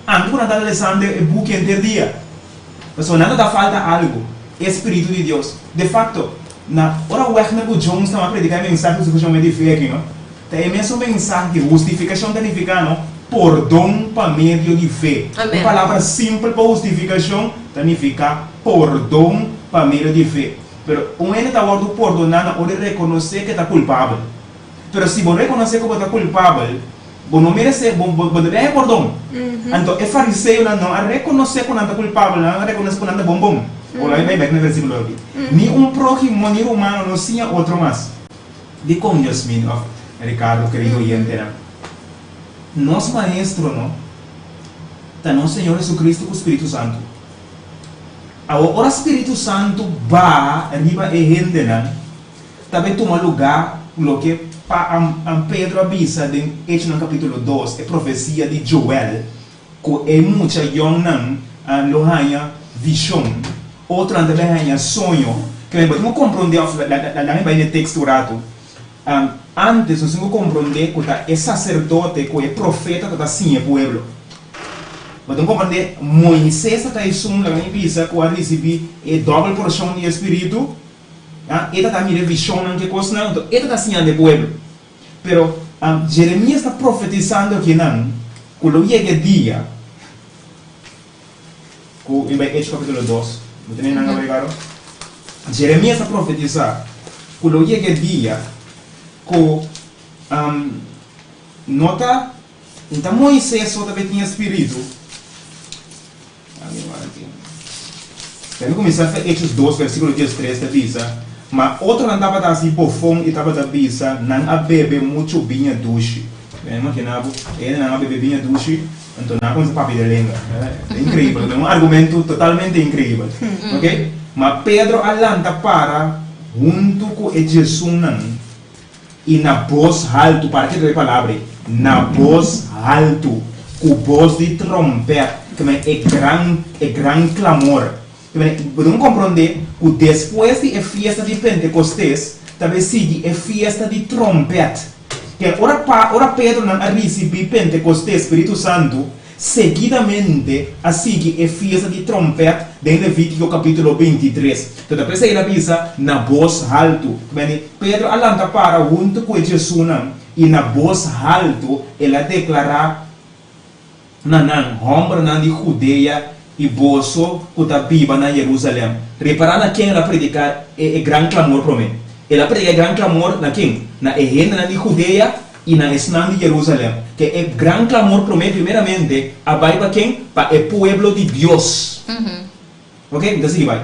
Anto ku nan ta lesando e buki henter dia. Pasobra nan ta ta falta algu, e Spiritu di Dios. De facto, na ora Wagner ku Jones tabata prediká e mensahe di hustifikashon medio di fe aki, no? Ta e mesun mensahe ku hustifikashon ta nifiká, no? Pordon pa medio di fe. Un palabra simpel pa hustifikashon ta nifiká pordon pa medio di fe. Pero un hende ta wòrdu pordoná na ora e rekonosé ku e ta kulpabel. Pero si bo rekonosé ku bo ta kulpabel, bo no meresé, bo bo debe haña pordon. Anto e fariseonan no a rekonosé ku nan ta kulpabel, nan a rekonosé ku nan ta bon bon. Ora mi bai bèk na e versíkulo aki. Ni un próhimo ni rumano no siña otro mas. Dikon, Jasmine òf Ricardo, kerido oyentenan? Nos maestro no ta nos Señor Jesucristo ku Spiritu Santu. Awor, ora Spiritu Santu baha riba e hendenan, Ta bay tuma lugá loke pa Pedro a bisa den Echonan capítulo dos, e profecia di Joel, cu e mucha yongnan lo haña vision, otronan ta bay haña soño. Ke bo tin cu comprende, of laga mi bay na e texto un rato. Antes nos tin cu comprende cu ta e sacerdote cu e profeta ta ta siña e pueblo. Bo tin cu comprende, Moises ta ta esun, laga mi bisa, cu a ricibi e dobel porcion di e Spiritu. Ya, e ta ta mira e vishonnan ku e kosnan, anto e ta ta siñando e pueblo. Pero Jeremias ta profetisando akinan ku lo yega e dia ku, mi bai Hechos kapitulo dos, bo tene nan kaba Ricardo? Jeremias ta profetisá ku lo yega e dia ku no ta, no ta Moises so ta bai tin e spiritu, Debe kuminsá fe Hechos dos versíkulo diestres ta bisa, Ma otronan tabata hasi bofon i tabata bisa, Nan a bebe muchu biña dushi. Bo a imaginá bo, e hendenan a bebe biña dushi, anto nan a kuminsá papia den lenga. Ta inkreibel, un argumentu totalmente inkreibel. Oke? Ma Pedro a lanta para huntu ku e diesunnan I na bos haltu, para ke e palabra ei, na bos haltu, ku bos di trompèt, ke men e gran, e gran klamor. Ke men, bo tin ku komprondé ku despues di e fiesta di Pentekostes, Ta bai sigui e fiesta di trompèt. Ke ora pa ora Pedronan a risibí Pentekostes, Spiritu Santu, seguidamente a sigui e fiesta di trompèt den Levítiko kapítulo 23. Ta ta p'esei el a bisa na bos haltu. Meni, Pedro a lanta para huntu ku e Jesunan i na bos haltu el a deklará na nan, Hòmbernan di Hudea i boso ku ta biba na Jerusalèm. Ripará na ken el a prediká e e gran klamor promé. El a prediká e gran klamor na ken? Na e hendenan di Hudea i na esnan di Jerusalèm. Ke e gran klamor promé primeramente a bai pa ken? Pa e pueblo di Dios. Ok, mi ta sigui bai.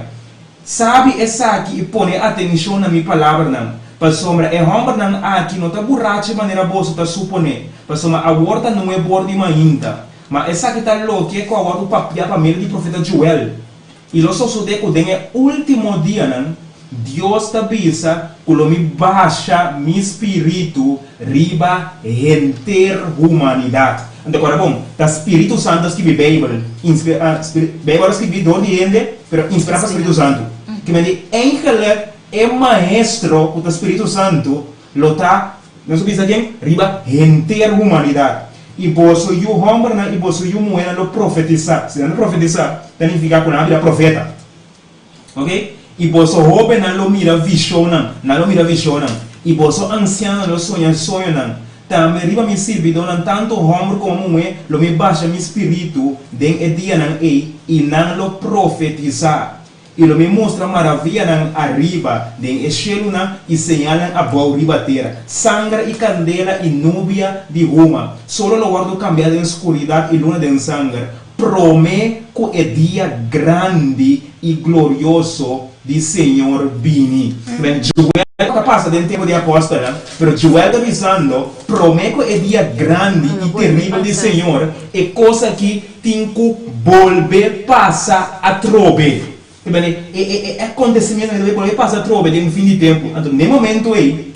Sabi esaki i pone atenshon na mi palabranan, pasobra e hòmbernan aki no ta burachi manera boso ta suponé, pasobra awor ta nuebor di mainta. Ma esaki ta loke ku a wòrdu papiá pa medio di profeta Joel, I lo sosodé ku den e último dianan Dios ta bisa ku lo mi basha mi spiritu riba henter humanidat. Anto kòrda bon, ta Spiritu Santu a skibi Beibel. Beibel a skibi dor di hende, pero inspirá pa Spiritu Santu. Ke men di eigenlijk e maestro ku ta Spiritu Santu lo ta, nos a bisa ken? Riba henter humanidat. I boso yu hòmbernan i boso yu muhénan lo profetisá. Si nan lo profetisá, ta nifiká ku nan a bira profeta. Ok? I boso hóbennan lo mira vishonnan, nan lo mira vishonnan, i boso ansianonan lo soña soñonan. Tambe riba mi sirbidónan, tantu hòmber komo muhé, lo mi basha mi spiritu den e dianan ei, i nan lo profetisá. I lo mi mustra maravianan ariba den e shelunan i señalnan abou riba tera, sanger i kandela i nubia di huma. Solo lo wòrdu kambiá den skuridat i luna den sanger, Promé ku e dia grandi i glorioso di Señor bini. Men Joel ta pasa den tempu di apòstelnan, pero Joel ta bisando, promé ku e dia grandi i teribel di Señor, e kos akí tin ku bolbe pasa atrobe. Te bini, e e akontesimentu akí ta bolbe pasa atrobe den fin di tempu. Anto, n'e momentu ei,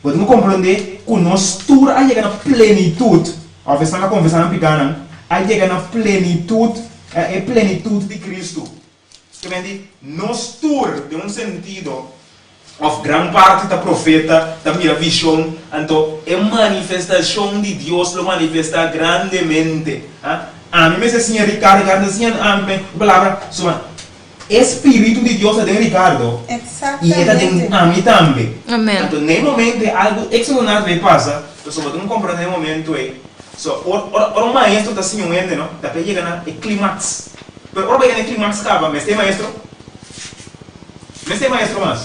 Bo tin ku komprondé ku nos tur a yega na plenitut, òf esnan ku a konfesá nan pikánan, a yega na plenitut, e plenitut di Kristu. Ke men di, nos tur, den un sentido, òf gran parti ta profeta, ta mira vishon, anto e manifestashon di Dios lo manifestá grandemente. Ami mester siña Ricardo, Ricardo ta siña ami, ku palabra, suma. E spiritu di Dios ta den Ricardo y e ta den ami tambe. Anto na e momento ei algo extraordinario ta bay pasa, pasobra bo tin cu comprende na e momento ei. So, ora ora un maestro ta siña un hende no, ta p'e yega na e climax. Pero ora bo yega na e climax caba, mester e maestro? Mester e maestro mas?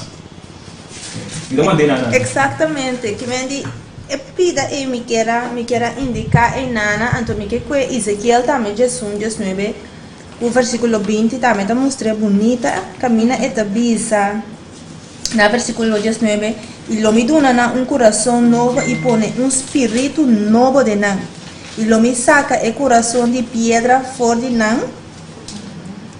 Mi ta manda e nana. Exactamente. Ki men di e pida ei mi kier a mi kier a indica ei nana, anto mi ke kue Ezekiel tambe 11, 19. Ku versíkulo 20 tambe ta mustr'é bunita kaminda e ta bisa na versíkulo 19, I lo mi duna nan un kurason nobo i pone un spiritu nobo den nan, i lo mi saka e kurason di piedra for di nan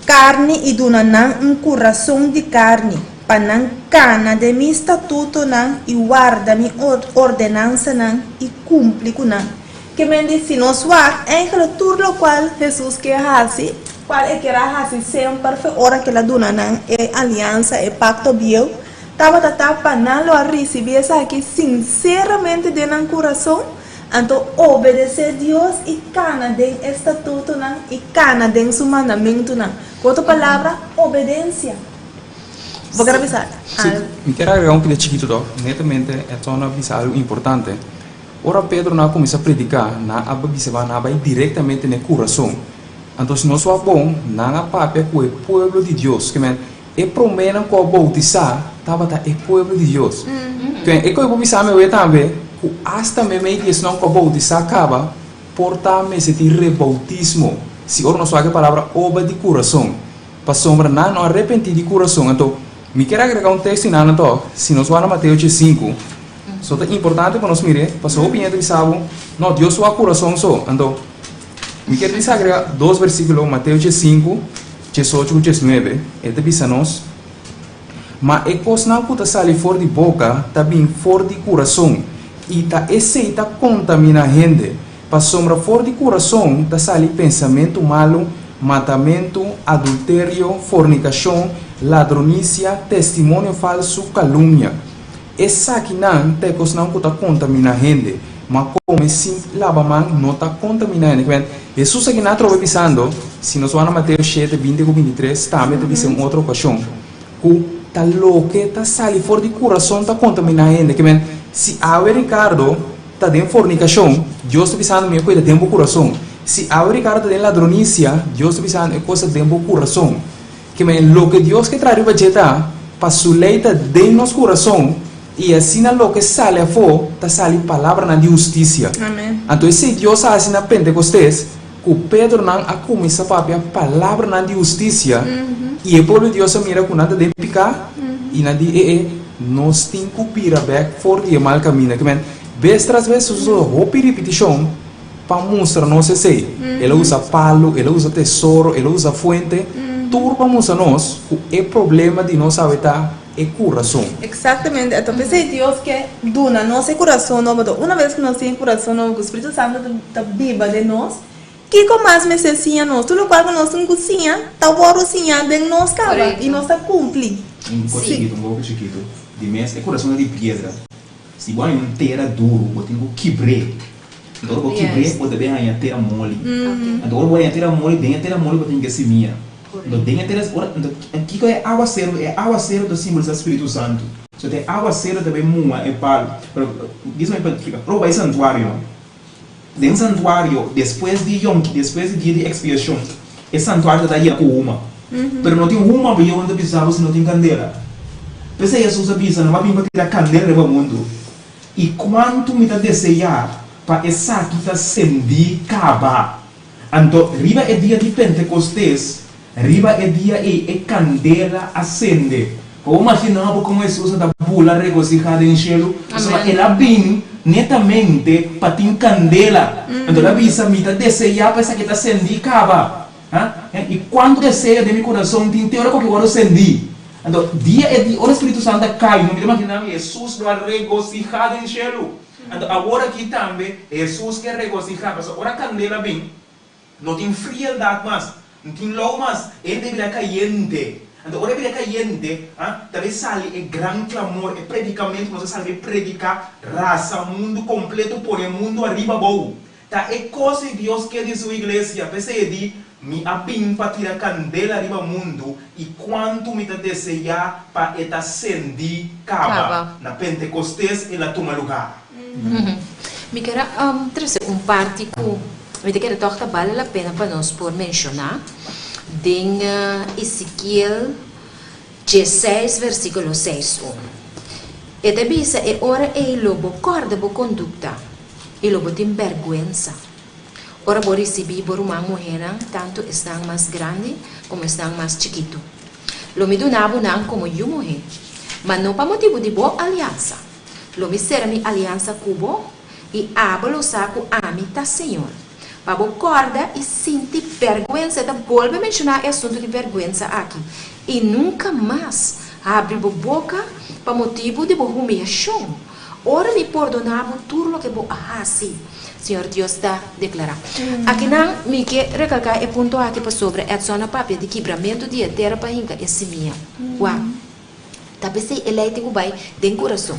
karni i duna nan un kurason di karni, pa nan kana den mi statutonan i warda mi ordenansanan i kumpli ku nan. Ke men di si nos wak enkele tur lokual Hesus ke hasi, kual e kier a hasi semper fe ora ke el a duna nan e aliansa, e pakto bieu, tabata ta pa nan lo a risibí esaki sinseramente den nan kurason, anto obedesé Dios i kana den e statutonan i kana den su mandamentunan. Ku otro palabra, obedensia. Bo kier a bisa Sí, algu? mi kier agrega un pida chikitu tòg. Netamente Edson a bisa algu importante. Ora Pedro nan a kuminsá prediká, nan a bisa nan a bai direktamente na e kurason. Anto si nos wak bon, nan a papia ku e pueblo di Dios. Ke men, e proménan ku a boutisá tabata e pueblo di Dios. Ke men, e koe por bisa mi awe tambe ku asta meimei di esnan ku a boutisá kaba, por ta mester tin reboutismo, si ora nos wak e palabra obra di kurason. Pasobra nan no a repentí di kurason. Anto, mi kier agregá un teksto einan anto, si nos wak na Mateo 5, So ta importante pa nos mir'é, pasobra hopi hende bisa bo, No, Dios wak kurason so. Anto, mi kier bisa agrega dos versíkulo, Mateo 5, 18 ku 19, e ta bisa nos, Ma e kosnan ku ta sali for di boka ta bin for di kurason, i ta esei ta kontaminá hende. Pasobra for di kurason ta sali pensamentu malu, matamentu, adulterio, fornikashon, ladronisia, testimonio falsu, kalumnia. Esakinan ta e kosnan ku ta kontaminá hende, ma kome sin laba man no ta kontaminá hende. Kimen, Hesus aki nan atrobe bisando, si nos wak na Mateo shete, binti ku bintitres, tambe ta bisa un otro okashon, ku ta loke ta sali for di kurason ta kontaminá hende. Kimen, si awe Ricardo ta den fornikashon, Dios ta bisando mi e kos ta den bo kurason. Si awe Ricardo ta den ladronisia, Dios ta bisando e kos ta den bo kurason. Kimen, loke Dios ke traha riba dje ta pa Su lei ta den nos kurason i asina loke sali afó ta sali palabranan di hustisia. Anto esei Dios a hasi na Pentekostes, ku Pedronan a kuminsá papia palabranan di hustisia i e pueblo di Dios a mira ku nan ta den piká i nan di, E-e, nos tin ku bira bèk for di e mal kaminda. Kimen, bes tras bes Hesus usa hopi ripitishon Pa mustra nos esei, el a usa palu, el a usa tesoro, el a usa fuente, tur pa mustra nos ku e problema di nos awe ta e kurason. Eksaktamente, anto p'esei Dios ke duna nos e kurason nobo. Anto una bes ku nos tin e kurason nobo, ku Spiritu Santu ta biba den nos, kiko mas mester siña nos? Tur lokual ku nos tin ku siña ta wòrdu siñá den nos kaba i nos ta kumpli. Un poko chikitu, un poko chikitu. Di mes, e kurason ta di piedra. Si bo haña un tera duru, bo tin ku kibr'é. Anto ora bo kibr'é, bo ta bin haña tera moli. Anto ora bo haña tera moli, den e tera moli bo tin ke simia. Anto den e tera, ora, anto kiko e awaseru? E awaseru ta simbolisá Spiritu Santu. So ta e awaseru ta bin muha e palu. Pero, disa mi pa splika. Ora bo bai santuario, den santuario, despues di Yom, despues di dia di ekspiashon, e santuario ta ta yena ku huma. Pero no tin huma bieu nan ta bisa bo si no tin kandela. P'esei Hesus a bisa, Nan a bin pa tira kandela riba mundu. I kuantu mi ta deseá pa esaki ta sendí kaba! Anto riba e dia di Pentekostes, riba e dia ei e kandela a sende. Bo imaginá bo kon Hesus a ta bula regosihá den shelu? Pasobra el a bin netamente pa tin kandela. Anto el a bisa, Mi ta deseá pa esaki ta sendí kaba. I kuantu deseo den mi kurason tin te ora ku aki wòrdu sendí! Anto, dia e di ora Spiritu Santu a kai, no mi ta imaginá mi Hesus lo a regosihá den shelu. Anto, awor aki tambe Hesus ke regosihá, pasobra ora kandela bin, no tin frieldat mas, no tin lou mas, hende bira kayente. Anto, ora e bira kayente, ta bai sali e gran klamor, e predikamentu ku nos a sali bai prediká, rasa mundu kompleto, pone mundu ariba abou. Ta e kos ei Dios ke di su iglesia, p'esei e di, Mi a bin pa tira kandela riba mundu, i kuantu mi ta deseá pa e ta sendí kaba. Na Pentekostes el a tuma lugá. Mi ker a trese un parti ku mi ta kere tòg ta bale la pena pa nos por menshoná den Ezekiel diesseis versíkulo seis un. E ta bisa, E ora ei lo bo kòrda bo kondukta. I lo bo tin bèrgwensa ora bo risibí bo ruman muhénan, tantu esnan mas grandi komo esnan mas chikitu. Lo mi duna bo nan komo yu muhé, ma no pa motibu di bo aliansa. Lo mi sera mi aliansa ku bo, i abo lo sa ku ami ta señor. Pa bo kòrda i sinti bèrgwensa, e ta bolbe menshoná e asuntu di bèrgwensa aki, i nunka mas habri bo boka pa motibu di bo humiliashon. Ora mi pordoná bo tur loke bo a hasi, Señor Dios ta deklará. Akinan mi ke rekalká e punto aki pasobra Edson a papia di kibramentu di e tera pa hinka e simia. Wak, ta p'esei e lei tin ku bai den kurason.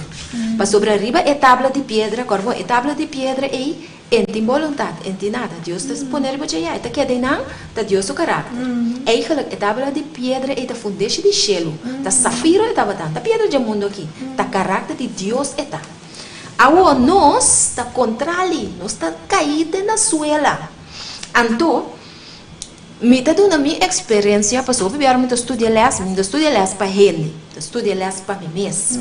Pasobra riba e tabla di piedra, kòrda bon, e tabla di piedra ei En tin boluntat, en tin nada. Dios ta pone riba dje ya, e ta keda einan, ta Dios su karakter. Eigenlijk e tabla di piedra ei ta fundeshi di shelu, ta safiro e tabata, ta piedra dje mundu aki, ta karakter di Dios e ta. Awor nos ta kontrali, nos ta kai den na suela. Anto, mi ta duna mi eksperensia, pasobra hopi biaha mi ta studia lès, mi no ta studia lès pa hende, mi ta studia lès pa mi mes.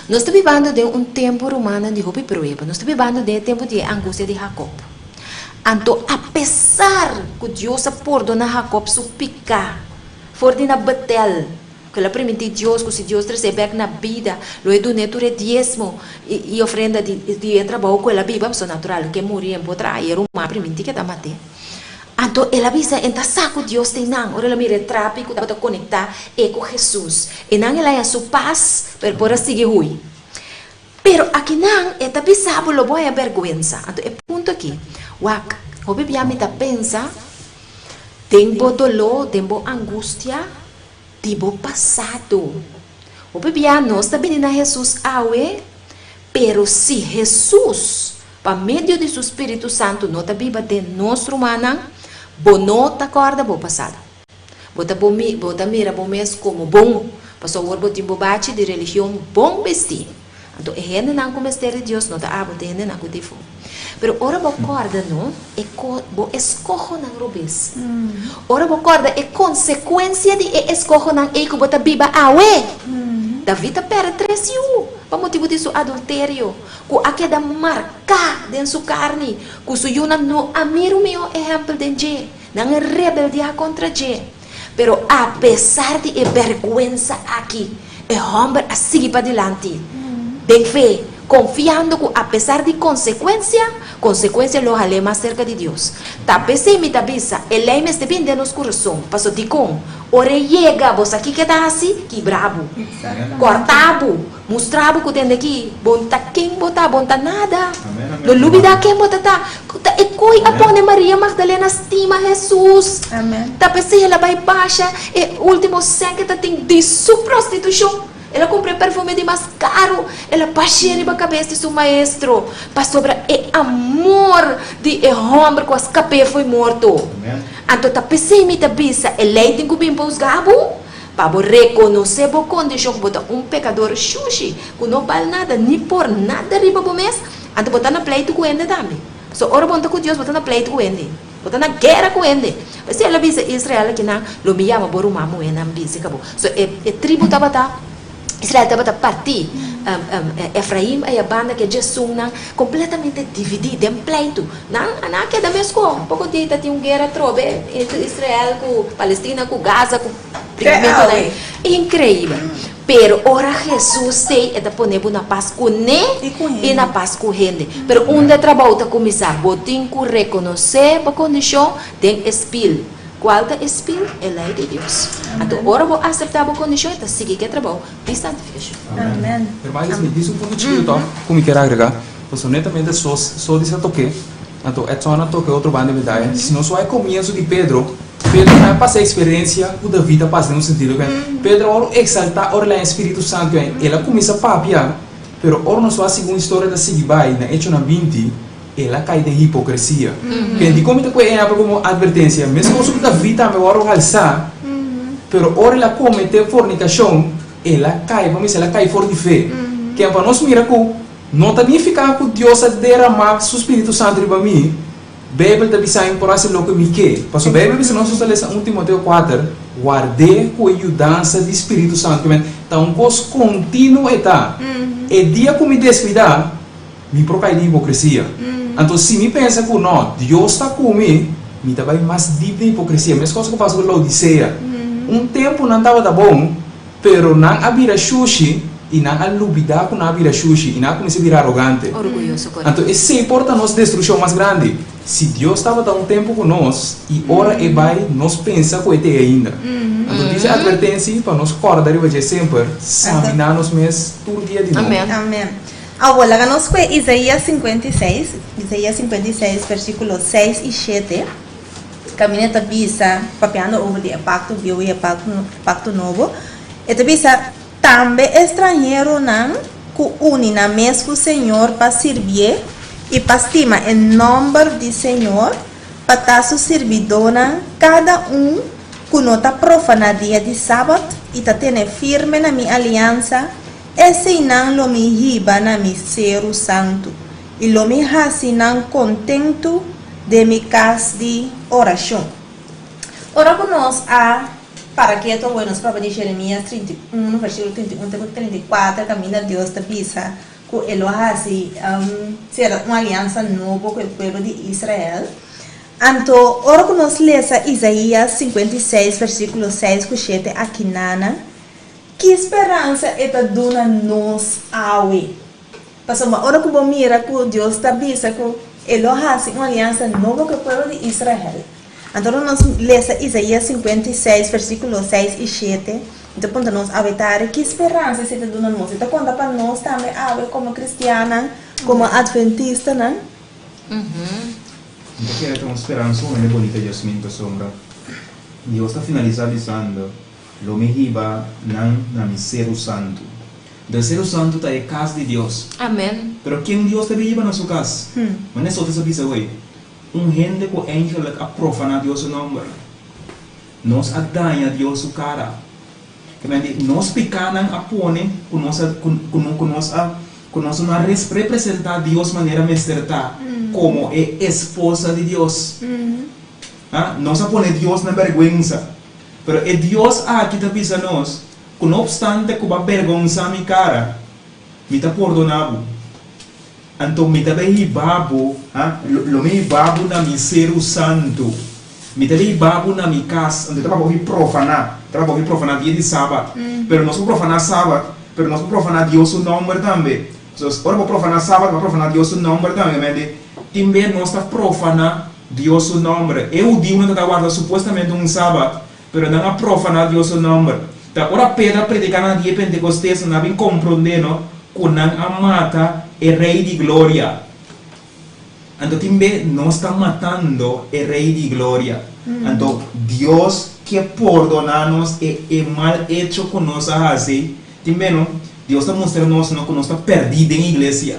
Nos ta bibando den un tempu, rumannan, di hopi prueba. Nos ta bibando den e tempu di e angustia di Jacob. Anto, apesar ku Dios a pordoná Jacob su piká for di na Betel, ku el a primintí Dios ku si Dios tres'é bèk na bida, lo e dun'é tur e diesmo i ofrenda di e trabou ku el a biba, pasobra natural, ke muri en por traha, i e ruman a primintí ku e ta mat'é. Anto el a bisa, En ta sa ku Dios ta einan. Ora el a mira e trapi ku tabata konektá e ku Hesus, einan el a haña su pas pa el por a sigui hui. Pero akinan e ta bisa bo lo bo haña bèrgwensa. Anto e punto aki, wak, hopi bia mi ta pensa den bo doló, den bo angustia di bo pasado. Hopi bia nos ta bini na Hesus awe, pero si Hesus, pa medio di su Spiritu Santu no ta biba den nos rumannan, bo no ta kòrda bo pasado. Bo ta bo bo ta mira bo mes komo bon, pasobra awor bo tin bo bachi di religion bon bistí. Anto e hendenan ku mester di Dios no ta abo, ta e hendenan ku ta efó. Pero ora bo kòrda no, e ko bo eskohonan robes. Ora bo kòrda e konsekuensia di e eskohonan ei ku bo ta biba awe. David a pèrdè tres yu pa motibu di su adulterio, ku a keda marká den su karni, ku su yunan no a mira un mihó ehèmpel den dje. Nan a rebeldiá kontra dje. Pero apesar di e bèrgwensa aki, e hòmber a sigui padilanti den fe, konfiando ku apesar di konsekuensia, konsekuensia lo hal'é mas serka di Dios. Ta p'esei mi ta bisa, e lei mester bin den nos kurason. Pasobra dikon? Ora e yega, bo sa kiko e ta hasi? Kibra bo, kòrta bo, Mustra bo ku tende aki, bo n ta ken bo ta, bo n ta nada. No lubida ken bo ta ta. Ta e koi a pone Maria Magdalena stima Hesus. Ta p'esei el a bai basha e ultimo sèn ke ta tin di su prostitushon. El a kumpra e perfume di mas karu, el a bash'é riba kabes di su maestro, pasobra e amor di e hòmber ku a skap'é fo'i morto. Anto ta p'esei mi ta bisa, e lei tin ku bin pa husga bo. Pa bo rekonosé bo kondishon ku bo ta un pekador shushi, ku no bal nada ni por nada riba bo mes, anto bo ta na pleitu ku hende tambe. Pasobra ora bo no ta ku Dios, bo ta na pleitu ku hende. Bo ta na guera ku hende. P'esei el a bisa Israel akinan, Lo mi yama bo ruman muhénan binse ka bo. So e e tribu tabata, Israel tabata partí, Efraim aya banda ku e djesunnan kompletamente dividí den pleitu. Nan nan a keda meskos. Poko dia ta tin un guera atrobe entre Israel ku Palestina ku Gaza ku bringamentunan inkreibel. Pero ora Hesus ei e ta pone bo na pas kuné i na pas ku hende. Pero unda e trabou ta kuminsá? Bo tin ku rekonosé bo kondishon den e spil. Kual ta e spil? E lei di Dios. Anto ora bo aseptá bo kondishon e ta sigui ku e trabou di santifikashon. Amen. Hermano Yasmin, dis un punto chikitu tòg ku mi kier agregá. Pasobra netamente so so di sa tok'é, anto Edson a toka e otro banda di medaya. Si nos wak e komienso di Pedro, Pedro a pasa e eksperensia ku David a pasa den un sentido ku Pedro a wòrdu eksaltá ora el a haña Spiritu Santu i el a kuminsá papia, pero ora nos wak segun historia ta sigui bai na Echonan 20, el a kai den hipokresia. Ken dikon mi ta kohe e ehèmpel komo atvertensia? Meskos ku David tambe a wòrdu halsá, pero ora el a kometé fornikashon, el a kai, bo mester el a kai for di fe. Ken pa nos mira ku No ta nifiká ku Dios a deramá su spiritu santu riba mi. Beibel ta bisa mi por hasi loke mi ke. Pasobra Beibel bisa nos nos ta lesa un Timoteo kuater, Ward'é ku e yudansa di spiritu santu. Ke men, ta un kos kontinuo e ta. E dia ku mi deskuidá, mi por kai den hipokresia. Anto si mi pensa ku no, Dios ta ku mi, mi ta bai mas dip den hipokresia. Meskos ku pasa ku Laodisea. Un tempu nan tabata bon. Pero nan a bira shushi i nan a lubidá ku nan a bira shushi i nan a kuminsá bira arogante. Orguyoso, korekto. Anto esei por ta nos destrukshon mas grandi. Si Dios tabata un tempu ku nos i ora E bai nos pensa ku E t'ei ainda. Anto dice atvertensi pa nos kòrda riba dje semper, saminá nos mes tur dia di nobo. Amen. Amen. Awor, laga nos kue Isaías 56, Isaías 56, versíkulo 6 i 7. Kaminda ta bisa, papiando over di e pakto bieu i e pakto nobo, e ta bisa, Tambe e stranheronan ku uni nan mes ku Señor pa sirbié i pa stima e nòmber di Señor, pa ta su sirbidónan, kada un ku no ta profaná dia di sabat i ta tene firme na mi aliansa, eseinan lo mi hiba na mi seru santu, i lo mi hasi nan kontentu den mi kas di orashon. Ora ku nos a para ketu awor, nos papia di Jeremias 31, versíkulo 31 te ku 34, kaminda Dios ta bisa ku e lo hasi sera un aliansa nobo ku e pueblo di Israel. Anto, ora ku nos lesa Isaías 56, versíkulo 6 ku 7 akinana, ki speransa e ta duna nos awe? Pasobra ora ku bo mira ku Dios ta bisa ku e lo hasi un aliansa nobo ku e pueblo di Israel, anto ora nos lesa Isaías 56, versíkulo 6 i 7, e ta puntra nos awe tare, ki speransa esei ta duna nos? E ta konta pa nos tambe awe komo kristiannan, komo atventistanan? Mi ta kere ta un speransa un hende bonita Jasmin pasobra Dios ta finalisá bisando. Lo mi hiba nan na mi seru santu. Anto e seru santu ta e kas di Dios. Amen. Pero ken Dios ta bin hiba na su kas? Manera esot a bisa hoy, un hende ku eigenlik a profaná Dios su nòmber. Nos a daña Dios su kara. Ke men di, nos pikánan a pone ku nos a ku ku nos a ku nos no a representá Dios manera mester ta komo e esposa di Dios. Ha? Nos a pone Dios na bèrgwensa. Pero e Dios aki ta bisa nos ku no opstante ku bo a bèrgonsá mi kara, mi ta pordoná bo. Anto mi ta bay hiba bo, ha, lo mi hiba bo na mi seru santu. Mi ta bay hiba bo na mi kas. Anto e tabata hopi profaná, e tabata hopi profaná dia di Sabat. Pero nos por profaná Sabat, pero nos por profaná Dios su nòmber tambe. So, ora bo profaná Sabat, bo a profaná Dios su nòmber tambe. Mente, tin bes nos ta profaná Dios su nòmber. E hudiunan ta ta warda supuestamente un Sabat, pero nan a profaná Dios su nòmber. Ta ora Pedro a prediká na dia Pentekostes, nan a bin komprondé no ku nan a mata e Rei di Gloria. Anto tin be nos ta matando e Rei di Gloria. Anto Dios ke pordoná nos e e mal echo ku nos a hasi. Tin be no, Dios ta mustra nos no ku nos ta pèrdí den iglesia.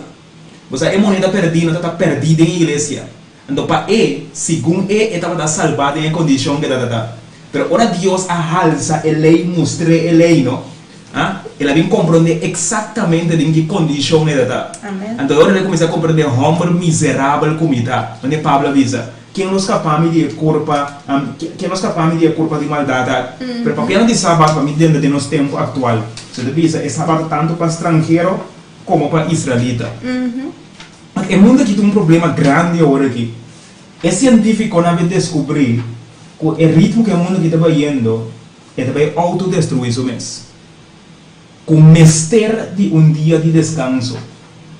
Bo sa e moneda pèrdí no ta ta pèrdí den iglesia. Anto pa e, segun e, e tabata salbá den e kondishon ku e tabata. Pero ora Dios a halsa e lei, mustr'é e lei, no? A, el a bin komprondé eksaktamente den ki kondishon e ta. Anto e ora el a kuminsá komprondé hòmber miserabel ku mi ta. Manera Pablo a bisa, Ken lo skapá mi di e kurpa, ken lo skapá mi di e kurpa di maldat aki? Pero papiando di Sabat, pa mi denter den nos tempu aktual, se ta bisa e Sabat ta tantu pa stranhero komo pa israelita. E mundu aki tin un problema grandi awor aki. E sientífikonan a bin deskubrí ku e ritmo ku e mundu aki ta bayendo, e ta bai outodestruí su mes. Ku mester di un dia di deskanso,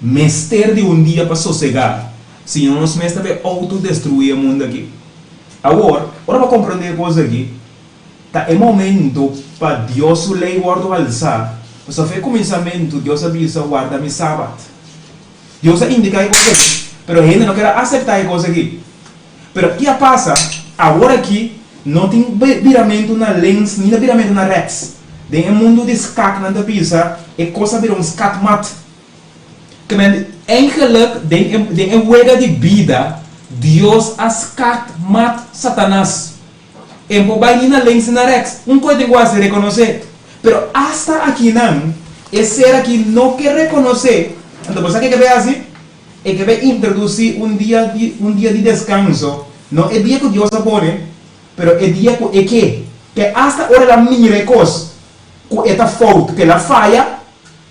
mester di un dia pa sosegá, si no nos mes ta bai outodestruí e mundu aki. Awor, ora bo komprondé e kos aki, ta e momento pa Dios su lei wòrdu alsá, pasobra for e kuminsamentu Dios a bisa, Warda mi Sabat. Dios a indiká e kos aki, pero hende no ker a aseptá e kos aki. Pero ki a pasa? Awor aki no tin biramentu na links ni na biramentu na rèks. Den e mundu di skak nan ta bisa e kos a bira un skatmat. Ke men eigenlik den e den e wega di bida Dios a skatmat Satanas. E por bai ni na links ni na rèks. Un kos e tin ku hasi, rekonosé. Pero asta akinan e ser aki no ke rekonosé. Anto bo sa ke ke bai hasi? E ke bai introdusí un dia di un dia di deskanso, no e dia ku Dios a pone, pero e dia ku e ke. Ke asta ora el a mira e kos ku e ta fout, ku el a faya,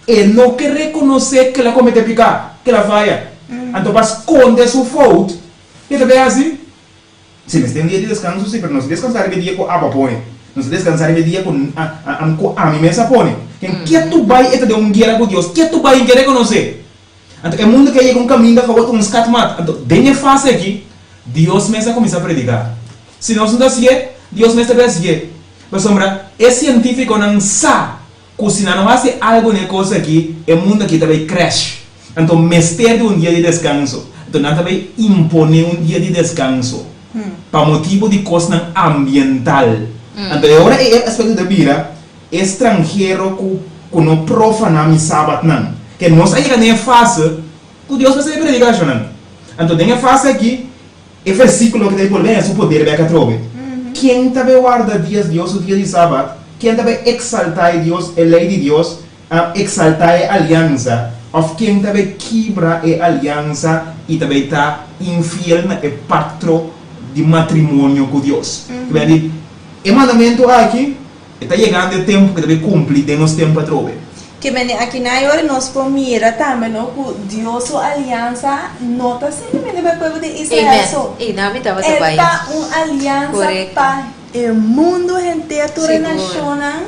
e no ke rekonosé ku el a kometé piká, ku el a faya. Anto pa skonde su fout, ke ta bai hasi? Si mester un dia di deskanso, si, pero no si deskansá riba e dia ku abo a pone. No si deskansá riba e dia ku ku ami mes a pone. Ken ketu bai e ta den un guera ku Dios, ketu bai e ke rekonosé. Anto e mundu ke a yega un kaminda ku awor ta un skatmat. Anto den e fase aki, Dios mes a kuminsá prediká. Si nos no ta hasié, Dios mes ta bai hasié. Pasobra e sientífikonan sa ku si nan no hasi algu na e kos aki, e mundu aki ta bai crash. Anto mester di un dia di deskanso. Anto nan ta bai imponé un dia di deskanso pa motibu di kosnan ambiental. Anto e ora ei e aspekto ta bira e stranhero ku ku no profaná mi sabatnan. Ke nos a yega den e fase ku Dios mester di predikashonnan. Anto den e fase aki E versíkulo aki ta di bolbe su poder bek atrobe. Ken ta bai warda dias Dios su dia di Sabat? Ken ta bai eksaltá e Dios, e lei di Dios, eksaltá e aliansa? Òf ken ta bai kibra e aliansa i ta bai ta infiel na e paktro di matrimonio ku Dios? Ke di, e mandamentu aki E ta yegando e tempu ku ta bai kumpli den nos tempu atrobe. Ke mende aki na e ora nos por mira tambe no ku Dios su aliansa no ta simplemente pa e pueblo di Israel so. Amen. Einan mi tabata E bai. ta un aliansa Korekto. pa e mundu henter, tur e Sigur. nashonnan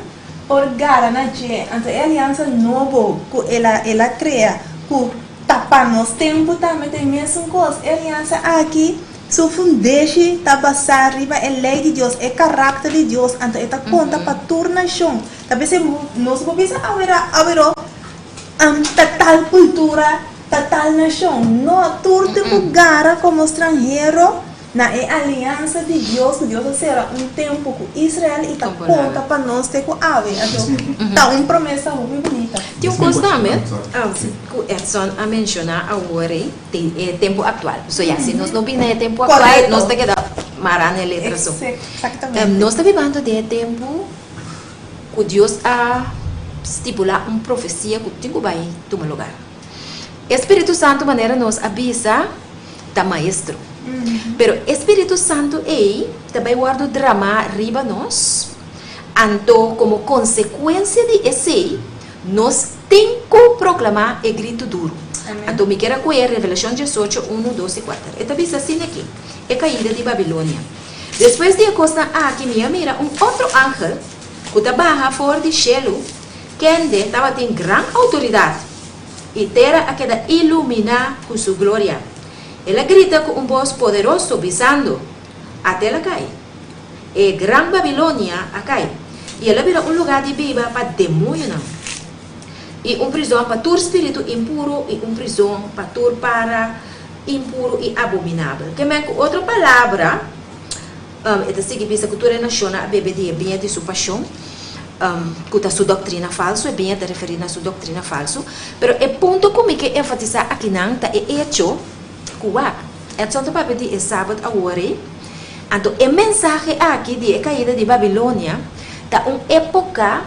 por gara na dje. Anto e aliansa nobo ku el a el a krea ku ta pa nos tempu tambe ta e mesun kos. E aliansa aki Su fundeshi ta basá riba e lei di Dios, e karakter di Dios, anto e ta konta pa tur nashon. Ta p'esei nos por bisa awera, aweró, ta tal kultura, ta tal nashon. No, tur tin ku gara komo stranhero. Na e aliansa di Dios ku Dios a sera un tempu ku Israel i ta konta pa nos te ku awe. Anto ta un promesa hopi bunita. Tin un kos tambe ku Edson a menshoná awor ei, den e tempu aktual. So ya, si nos no bini na e tempu aktual, nos ta keda mará na e letra so. Nos ta bibando den e tempu ku Dios a stipulá un profesia ku tin ku bai tuma lugar. E spiritu santu manera nos a bisa ta maestro. Pero e spiritu santu ei ta bai wòrdu dramá riba nos, anto komo konsekuensia di esei nos tin ku proklamá e gritu duru. Anto mi kier a kohe Revelashon diesocho, unu, dos i kuater. E ta bisa asina aki, E kaida di Babilonia. Despues di e kosnan aki mi a mira un otro angel ku ta baha for di shelu, kende tabatin gran outoridat, i tera a keda iluminá ku su gloria. El a grita ku un bos poderoso, bisando, Atel a kai! E gran Babilonia a kai, i el a bira un lugá di biba pa demoñonan, i un prizòn pa tur spiritu impuru, i un prizòn pa tur para impuru i abominabel. Ke men ku otro palabra, E ta sigui bisa ku tur e nashonnan a bebe di e biña di su pashon, ku ta su doktrina falsu. E biña ta referí na su doktrina falsu. Pero e punto ku mi ke enfatisá akinan ta e echo ku wak, Edson ta papia di e Sabat awor ei. Anto e mensahe aki di e kaida di Babilonia ta un époka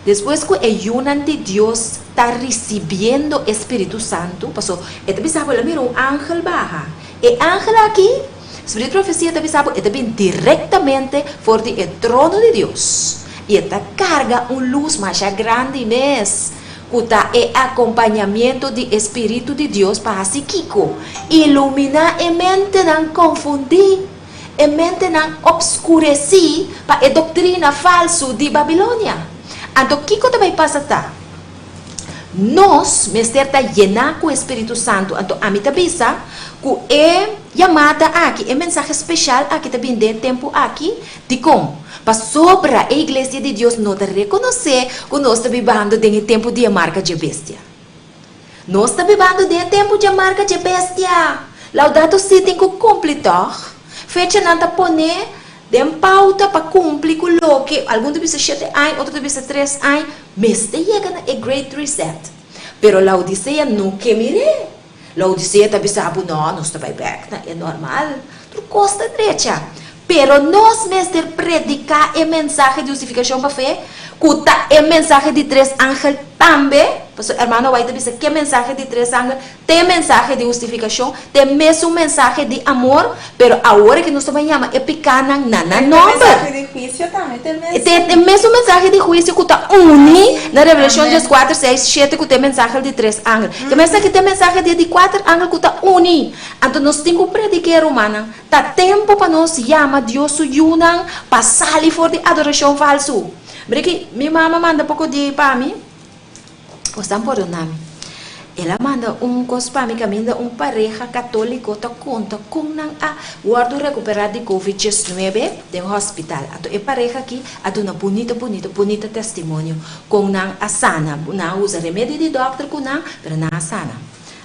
despues ku e yunan di Dios ta risibiendo e Spiritu Santu, paso e ta bisa bo el a mira un angel baha. E angel aki. Spiritu di profesia ta bisa bo e ta bin direktamente for di e trono di Dios i e ta karga un lus masha grandi mes, ku ta e akompañamiento di e Spiritu di Dios pa hasi kiko? Iluminá e mentenan konfundí, e mentenan opskuresí pa e doktrina falsu di Babilonia. Anto kiko ta bai pasa ta? Nos mester ta yená ku e Spiritu Santu. Anto ami ta bisa ku e yamada aki, e mensahe speshal aki ta bin den e tempu aki. Dikon? Pasobra e Iglesia di Dios no ta rekonosé ku nos ta bibando den e tempu di e marka dje bestia. Nos ta bibando den e tempu dje marka dje bestia! Laudato Si tin ku kumpli tòg? Fechanan ta poné Den pauta pa kumpli ku loke algun ta bisa shete aña, otro ta bisa tres aña, mester yega na e Great Reset. Pero Laodisea no ke mir'é. Laodisea ta bisa bo, no, nos ta bai bèk na e normal, tur kos ta drecha. Pero nos mester prediká e mensahe di hustifikashon pa fe, ku ta e mensahe di tres angel tambe, pasobra Hermano White ta bisa ke mensahe di tres angel T'e mensahe di hustifikashon, t'e mesun mensahe di amor, pero awor ke nos ta bai yama e pikánan na nan E nòmber. mensahe di huisio tambe t'e mesun. T'e mesun mensahe di huisio ku ta uni na Revelashon dies kuater, seis, shete ku t'e mensahe di tres angel. Te mensahe t'e mensahe di e di kuater angel ku ta uni. Anto nos tin ku predik'é, rumannan. Ta tempu pa nos yama Dios su yunan pa sali for di adorashon falsu. Mira ki mi mama manda poko di pa mi. Bosnan pordona mi. El a manda un kos pa mi kaminda un pareha katóliko ta konta kon nan a wòrdu rekuperá di Covid diesnuebe den hòspital. Anto e pareha aki a duna bunita bunita bunita testimonio kon nan a sana. Nan a usa remedi di dòkter ku nan, pero nan a sana.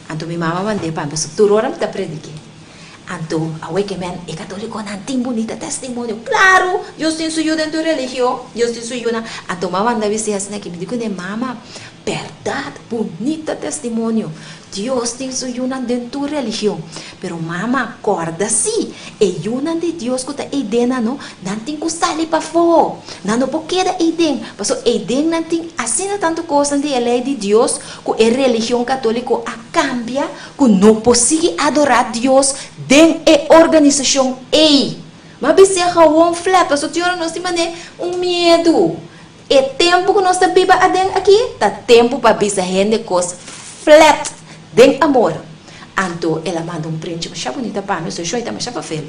Anto mi mama mand'é pa mi pasobra tur ora mi ta predik'é. Anto awe ke men e katolikonan tin bunita testimonio. Klaru! Dios tin su yu den tur religion. Dios tin su yunan. Anto mama anda bis'é asina aki. Mi di kuné, Mama, bèrdat, bunita testimonio. Dios tin su yunan den tur religion. Pero mama, kòrda sí, e yunan di Dios ku ta eidennan no, nan tin ku sali pafó. Nan no por keda eiden. Pasobra eiden nan tin asina tantu kosnan di e lei di Dios ku e religion katoliko a kambia Ku no por sigui adorá Dios den e organisashon ei. Ma bis'é gawon flèt, pasobra tin ora nos tin manera un miedu. E tempu ku nos ta biba aden aki ta tempu pa bisa hende kos flèt den amor. Anto el a manda un prenchi masha bunita pa mi, pasobra shon e ta masha fafel,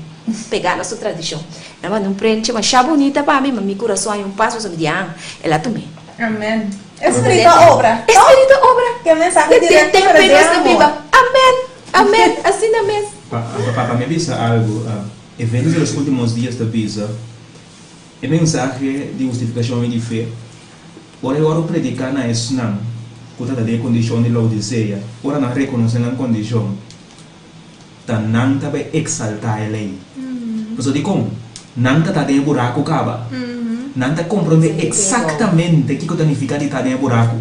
pegá na su tradishon. El a manda un prenchi masha bunita pa mi, ma mi kurason a haña un pas, pasobra mi di, ah, el a tum'é. Amen. E spiritu a obra. E spiritu a obra. Ke mensahe directo pero den amor. Amen. Amen. Asina mes. Pa mi bisa algo, Eventos de los Ultimos Dias ta bisa, E mensahe di hustifikashon i di fe, ora e wòrdu prediká na esnan ku ta den e kondishon di Laodisea, ora nan rekonosé nan kondishon, Ta nan ta bai eksaltá e lei. Pasobra dikon? Nan ta ta den e buraku kaba. Nan ta komprondé eksaktamente kiko ta nifiká di ta den e buraku.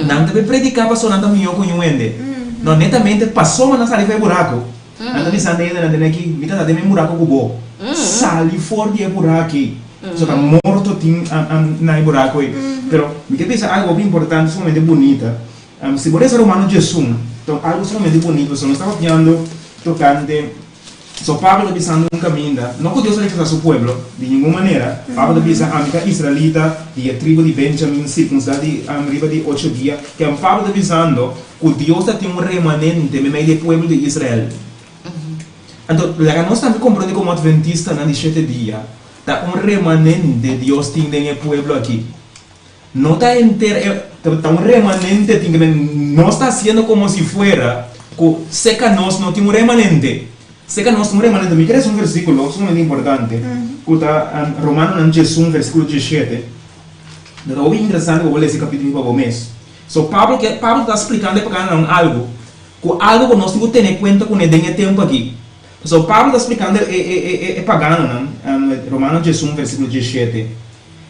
Nan ta bai prediká pasobra nan ta mihó ku niun hende. No, netamente pasobra nan sali for e buraku, nan ta bisa nan hende nan tene aki, Mi ta ta den e buraku ku bo. Sali for di e buraki. Pasobra ta morto tin na e buraku ei. Pero mi ke bisa algu hopi importante, sumamente bunita. Si bo lesa Romano diesun, ta un algu sumamente bunito, pasobra nos ta papiando tokante, so Pablo ta bisando un kaminda, no ku Dios a rechasá su pueblo, di ningun manera, Pablo ta bisa, Ami ta israelita, di e tribu di Benjamin, sirkunsidá di riba di ocho dia, ken Pablo ta bisando ku Dios ta tin un remanente meimei di e pueblo di Israel. Anto, laga nos tambe komprondé komo atventistanan di shete dia, ta un remanente Dios tin den e pueblo aki. No ta henter e ta un remanente tin ke men nos ta hasiendo komo si fuera ku seka nos no tin un remanente. Seka nos tin un remanente. Mi kere lesa un versíkulo sumamente importante ku ta Romanonan diesun versíkulo diesshete. Ta hopi interesante pa bo lesa e kapítulo pa bo mes. So Pablo ke Pablo ta splikando e paganonan algu ku algu ku nos tin ku tene kuenta kuné den e tempu aki. So Pablo ta splikando e e e paganonan Romano diesun versíkulo diesshete.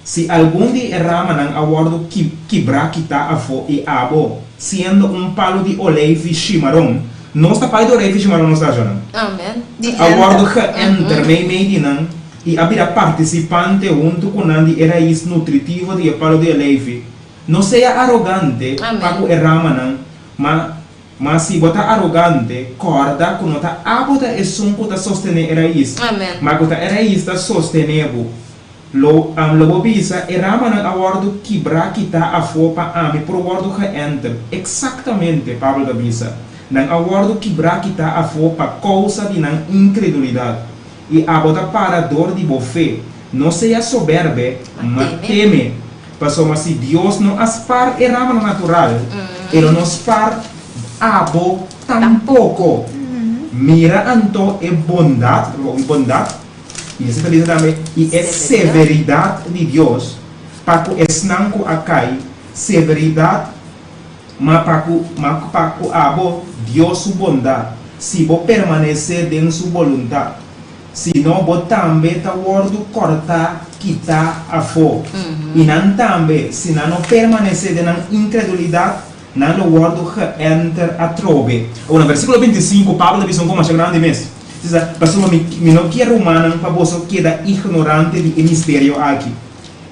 Si algun di e ramanan a wòrdu kibrá kitá afó i abo, siendo un palu di oleifi shimaron, nos ta palu di oleifi shimaron nos ta ashonan, a wòrdu geënter meimei di nan i a bira partisipante huntu ku nan di e rais nutritivo di e palu di oleifi, no sea arogante pa ku e ramanan, ma ma si bo ta arogante, kòrda ku no ta abo ta esun ku ta sostené e rais, ma ku ta e rais ta sostené bo. Lo lo bo bisa, e ramanan a wòrdu kibrá kitá afó pa ami por wòrdu geënter. Eksaktamente, Pablo ta bisa, nan a wòrdu kibrá kitá afó pa kousa di nan inkredulidat. I abo ta para dor di bo fe. No sea soberbe, ma teme. Pasobra si Dios no a spar e ramanan natural, E lo no spar abo tampoko. Mira anto e bondat, bondat, I esei ta bisa tambe, I e severidat di Dios pa ku esnan ku a kai, severidat, ma pa ku, ma pa ku abo, Dios su bondat, si bo permanesé den su boluntat. Si no, bo tambe ta wòrdu kòrtá kitá afó. I nan tambe, si nan no permanesé den nan inkredulidat, Nan lo wòrdu geënter atrobe. Awor, na versíkulo 25, Pablo ta bisa un kos masha grandi mes. E ta bisa, Pasobra mi, mi no kier, rumannan, pa boso keda ignorante di e misterio aki,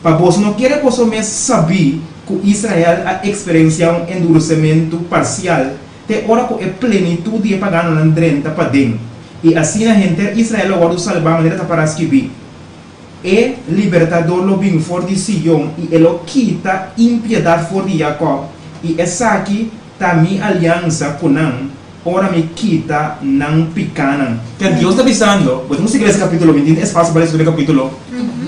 pa boso no kere boso mes sabí ku Israel a eksperensiá un enduresementu parsial te ora ku e plenitut di e paganonan drenta paden, i asina henter Israel lo wòrdu salbá manera ta pará skibí. E Libertador lo bin for di Sion i e lo kita impiedat for di Jakòb, i esaki ta mi aliansa ku nan ora mi kita nan pikánan. Ke Dios ta bisando, bo tin ku sigui lesa e kapítulo, mi tin espasio pa lesa tur e kapítulo,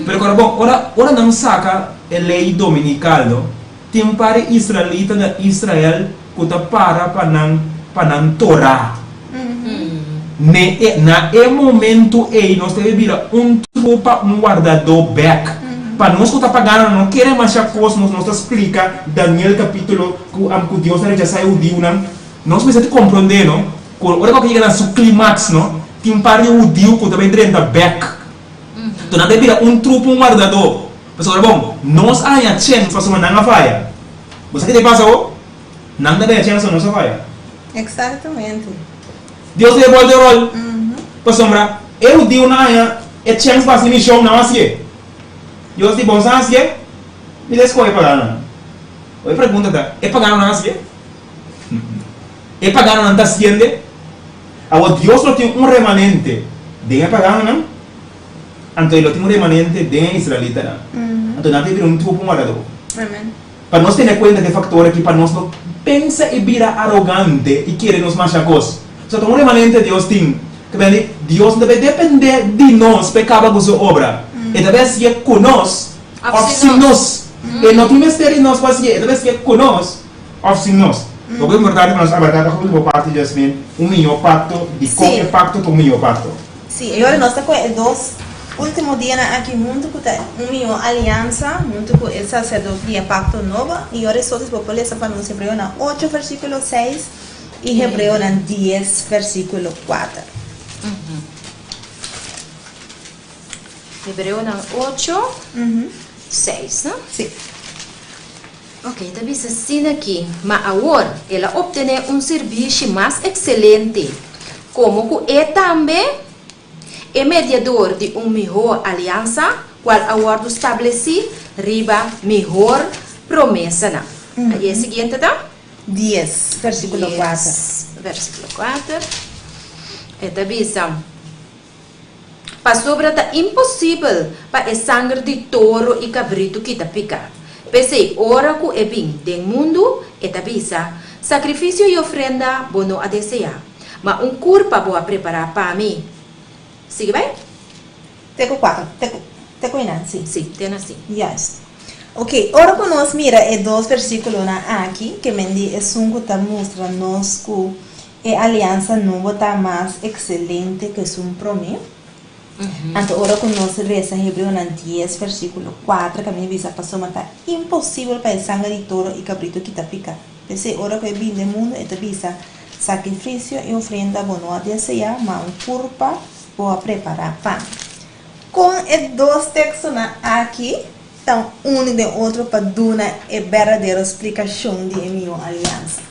pero kòrda bon, ora ora nan saka e lei dominikal, no, tin un par di israelita na Israel ku ta para pa nan pa nan Torah. Ne e, na e momento ei nos debe bira un trupa, un wardadó bèk. Pa nos ku ta pagano no kere masha kos, nos nos ta splika Daniel kapítulo ku ku Dios a rechasá e hudiunan. Nos mester ta komprondé no ku ora ku a yega na su klimaks no, tin un par di hudiu ku ta bai drenta bèk. Enton nan ta bira un trupa, un wardadó. Pasobra bon, nos a haña chèns pasobra nan a faya. Bo sa ke ta pasa awor? Nan ta haña chèns pasobra nos a faya. Exactamente. Dios ta e bolta e rol. Pasobra e hudiunan a haña e chèns pa hasi mishon, nan a hasié. Dios di, Bo sa hasié? Mi ta skohe paganonan. E pregunta ta, e paganonan a hasié? E paganonan ta hasiende? Awor Dios lo tin un remanente den e paganonan, anto e lo tin un remanente den e israelitanan. Anto nan ta bira un trupa un wardadó. Pa nos tene kuenta ku e faktor aki pa nos no pensa i bira arogante i kere nos masha kos. So ta un remanente Dios tin. Ke bende Dios no ta bay depende di nos pa e kaba ku su obra. E ta bay hasié ku nos òf sin nos. E no tin mester di nos pa hasié, e ta bay hasié ku nos òf sin nos. Loke ta importante pa nos abarká ta hopi di bo parti, Jasmine, un mihó pakto, dikon e pakto ta un mihó pakto. Sí, e ora nos ta kohe e dos último dianan aki huntu ku ta un mihó aliansa huntu ku e saserdote di e pakto nobo, i ora esotes bo por lesa pa nos Hebreonan ocho versíkulo seis i Hebreonan dies versíkulo kuater. Hebreonan ocho, seis, no? Sí. Ok, ta bisa asina aki, Ma awor el a obtené un sirbishi mas ekselente, komo ku e tambe e mediador di un mihó aliansa, kual a wòrdu stablesí riba mihor promesanan. I e siguiente ta? Dies, versíkulo kuater. Dies, versíkulo kuater. E ta bisa. Pasobra ta imposibel pa e sanger di toro i kabritu kita piká. P'esei ora ku e bin den mundu, e ta bisa, Sakrifisio i ofrenda bo no a deseá, ma un kurpa bo a prepará pa mi. Sigui bai? Te ku kuater, te ku, te ku einan, sí. Sí, te na sí. Juist. Oké, ora ku nos mira e dos versíkulonan aki, ke men di esun ku ta mustra nos ku E aliansa nobo ta mas ekselente ku esun promé. Anto ora ku nos resa Hebreonan dies versíkulo kuater kaminda bisa pasobra ta imposibel pa e sanger di toro i kabritu kita piká. P'esei ora ku e bini den mundu e ta bisa, Sakrifisio i ofrenda bo no a deseá, ma un kurpa bo a prepará pa mi. Kon e dos tekstonan aki ta uni den otro pa duna e berdadero splikashon di e mihó aliansa?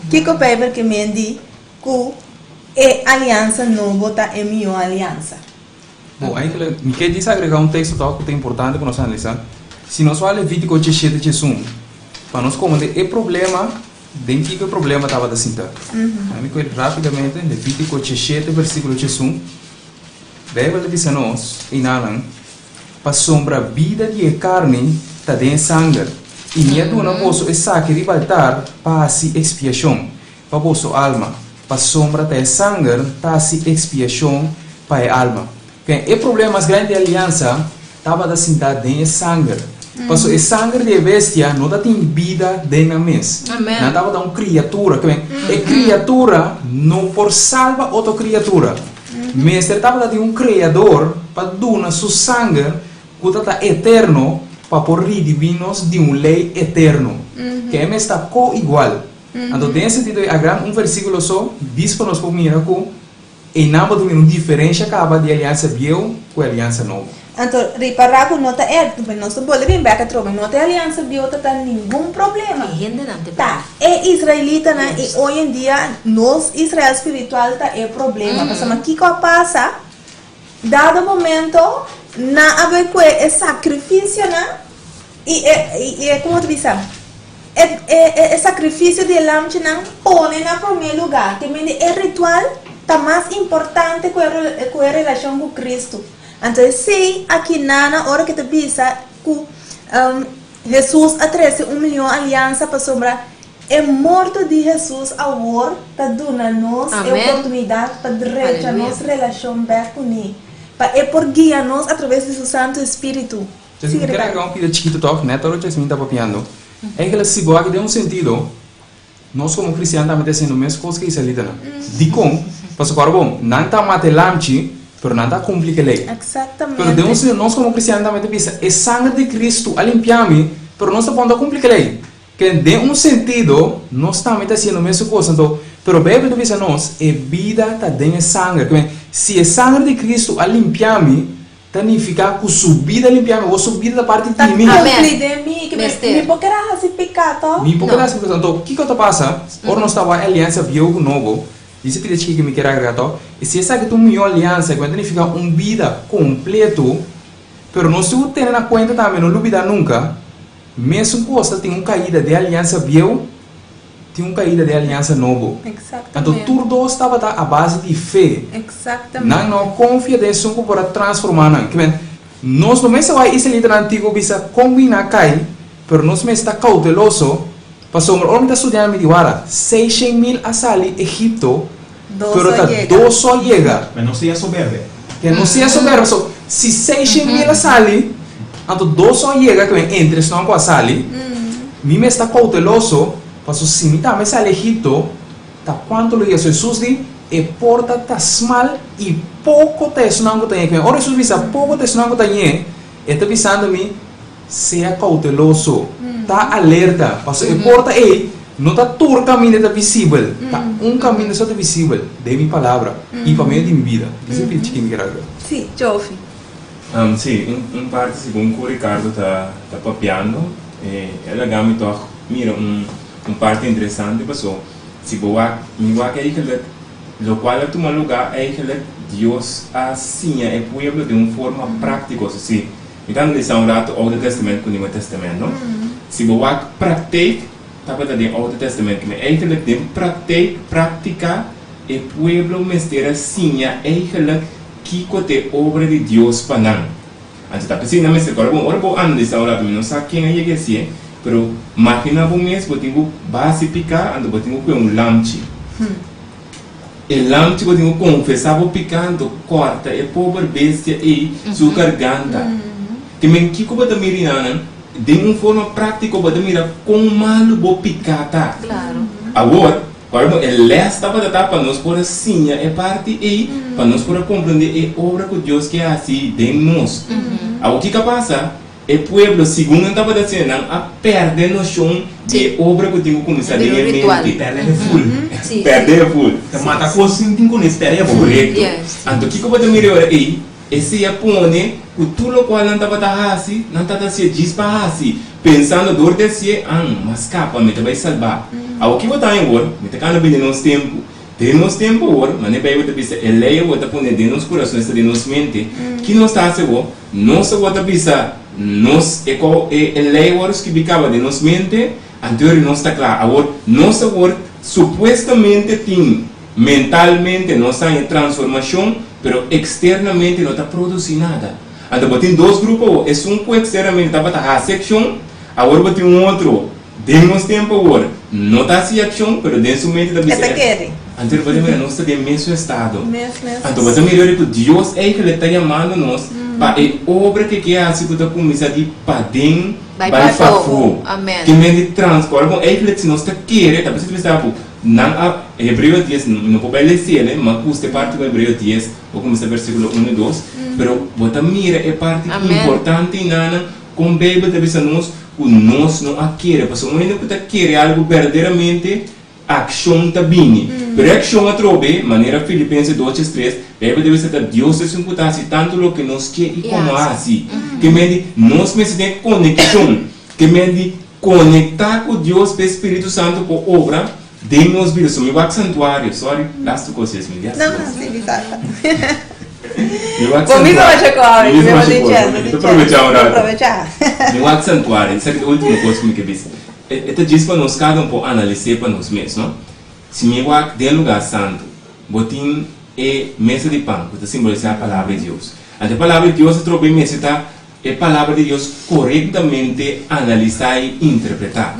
Kiko Bijbel ke men di ku e aliansa nobo ta e mihó aliansa? Bon, eigenlijk, mi ke djis agrega un teksto tok ku ta importante pa nos analisá. Si nos wak Levítiko diesshete diesun, pa nos komprendé e problema, den kiko e problema tabata sinta. Mi kohe rápidamente Levítiko diesshete versíkulo diesun. Bijbel ta bisa nos, einanan, Pasobra bida di e karni ta den e sanger, i mi a duna boso esaki riba altar pa hasi ekspiashon pa boso alma, pasobra ta e sanger ta hasi ekspiashon pa e alma. Ken, e problema mas grandi di e aliansa tabata sintá den e sanger, pasobra e sanger di e bestia no ta tin bida den nan mes. Nan tabata un kriatura. Ken, e kriatura no por salba otro kriatura. Mester tabata tin un Kreador pa duna su sanger ku ta ta eterno pa por ridimí nos di un lei eterno. Ke e mes ta ko-igual. Anto den e sentido ei agram un versíkulo so dis pa nos por mira ku einan bo ta mira un diferensha kaba di e aliansa bieu ku e aliansa nobo. Anto ripará ku no ta e, nos ta bolbe bin bek atrobe, no ta e aliansa bieu ta ta ningun problema. E hendenan ta e Ta problema. e israelitanan i oy en dia nos Israel spiritual ta e problema. Pasobra kiko a pasa? Dado momento nan a bai kue e sakrifisionan i e, i e, komo ta bisa? E, e, e sakrifisio di e lamchinan pone na promé lugá. Te mende e ritual ta mas importante ku e, ku e relashon ku Kristu. Anto esei aki nana ora ke ta bisa ku Hesus a trese un mihó aliansa pasobra e morto di Hesus awor ta duna nos e oportunidat pa drecha nos relashon bèk kuné, pa e por guia nos atraves di su santu espíritu. Chesmin, mi kere agregá un pida chikitu tòg, nèt ora Chesmin ta papiando. Eigentlik si bo aki den un sentido, Nos komo kristian tambe ta hasiendo mes kos ku e israelitanan. Dikon? Pasobra ora bon, nan ta mata e lamchi, pero nan ta kumpli ku e lei. Pero den un sentido, nos komo kristian tambe ta bisa, E sanger di Kristu a limpia mi, pero nos ta pon ta kumpli ku e lei. Ke den un sentido, nos tambe ta hasiendo mesun kos. Anto, pero Beibel ta bisa nos, E bida ta den e sanger. Si e sanger di Kristu a limpia mi, Ta nifiká ku su bida limpiá mi, o su bida ta parti di mi. Ta kumpli den mi, ke mi por keda hasi piká tò? Mi por keda hasi piká. Anto, kiko ta pasa ora nos ta wak e aliansa bieu ku nobo? Dice pida chiki ku mi kier agregá tò. I si esaki ta un mihó aliansa, ku ta nifiká un bida kompleto, pero nos tin ku tene na kuenta tambe, no lubidá nunka, mesun kos ta tin un kaida den aliansa bieu, Tin un kaida den aliansa nobo. Anto tur dos tabata a base di fe. Nan no a konfia den esun ku por a transformá nan. Kimen, nos no mester wak israelitanan antiguo bisa kon bini a kai, pero nos mester ta kouteloso, pasobra ora mi ta studiando mi di wara, seishen mil a sali Egipto, pero ta dos so a yega. Men no sea soberbe. Ke no sea soberbe. So, si seishen mil a sali, anto dos so a yega, kimen, entre esnan ku a sali, Mi mes ta kouteloso, paso si mi tambe sali Egipto, ta kuantu lo yega? So Hesus di, E porta ta smal i poko ta esunnan ku ta ñe. Ora Hesus bisa poko ta esunnan ku ta ñe, e ta bisando mi, sea kouteloso, ta alerta, paso e porta ei. No ta tur kaminda ta visibel, ta un kaminda so ta visibel, den mi palabra i pa medio di mi bida. Dise pidi chikin mi kere. Sí, Jofi. Sí, un parti segun ku Ricardo ta ta papiando, e laga mi tòg mira un un parti interesante paso si bo wak mi wak eigenlijk lokual a tuma lugá eigenlijk Dios a siña e pueblo den un forma práktiko, si mi ta analisá un rato Oude Testament ku Nieuwe Testament no, si bo wak praktijk tabata den Oude Testament kimen eigenlijk den praktijk práktika e pueblo mester a siña eigenlijk Kiko ta e obra di Dios pa nan? Anto ta p'esei nan mester kòrda bon. Ora bo analisá un ratu, mi no sa ken a yega hasié, pero maginá bo mes bo tin ku basi piká, anto bo tin ku kue un lamchi. E lamchi bo tin ku konfesá bo piká, anto kòrta e pober bestia ei su garganta. Te men kiko bo ta mira einan? Den un forma práktiko bo ta mira kon malu bo piká ta. Awor, Ora ku e lès tabata ta pa nos por a siña e parti ei, pa nos por a komprendé e obra ku Dios ke hasi den nos. Awor kiko a pasa? E pueblo, segun nan tabata siña, nan a pèrdè noshon di e obra ku tin ku kuminsá den e mente. Pèrdè e ful. Pèrdè e ful. Ta mata kos sin tin kuné pèrdè e ful. Korekto. Anto kiko bo ta mira e ora ei? Esei a pone ku tur lokual nan tabata hasi, nan tabata hasié djis pa hasi, pensando dor di hasié, An, m'a skapa, mi ta bai salbá. Awor ki bo ta haña awor? Mi ta kanda bini nos tempu. Den nos tempu awor, manera Beibel ta bisa, e lei awor ta pone den nos kurason, esta den nos mente. Ki nos ta hasi awor? Nos awor ta bisa, Nos, e kou, e e lei awor skibí kaba den nos mente, anto nos ta kla. Awor, nos awor supuestamente tin. Mentalmente nos ta haña transformacion, pero externamente no ta produci nada. Anto bo tin dos grupo awor, esun cu externamente tabata haci accion, awor bo tin un otro den nos tempo awor no ta haci accion, pero den su mente ta bisa E ta kere. Anto bo ta mira nos ta den mesun estado. Mes, mes. Anto bo ta mira ora cu Dios eigenlijk ta yamando nos pa e obra cu e ke haci cu ta cuminsa di paden Bai bai pafó. pafó. Amen. Ke men di trans, ora bo eigenlijk si nos ta kere, ta bisa ta bisa bo, Nan a, Hebreo dies, mi no por bai lesiel, ma gusta e parti ku Hebreo dies, bo kuminsá versíkulo unu i dos, pero bo ta mira e parti importante enanan kon Beibel ta bisa nos ku nos no a kere, pasobra un hende ku ta kere algu berdaderamente, akshon ta bini. Pero e akshon atrobe, manera Filipense dos ches tres, Beibel ta bisa ta Dios ta esun ku ta hasi tantu loke nos ke i komo a hasi. Ke men di nos mester tin e konekshon, ke men di Konektá ku Dios p'e Spiritu Santu por obra den nos bida. So mi wak santuario, sorry, lastu kos es mi di No, no, si, bisa. Mi wak Bo mismo santuario. masha kòrda, Mi mismo bo masha tin kòrda, chèns, bo mi tin ta chèns. probechá un ratu. Probechá. Mi wak santuario, esaki ta e último kos ku mi ke bisa. E e ta djis pa nos kada un por analis'é pa nos mes, no? Si mi wak den lugá santu, bo tin e mesa di pan ku ta simbolisá Palabra di Dios. Anto e Palabra di Dios atrobe mester ta E Palabra di Dios korektamente analisá i interpretá.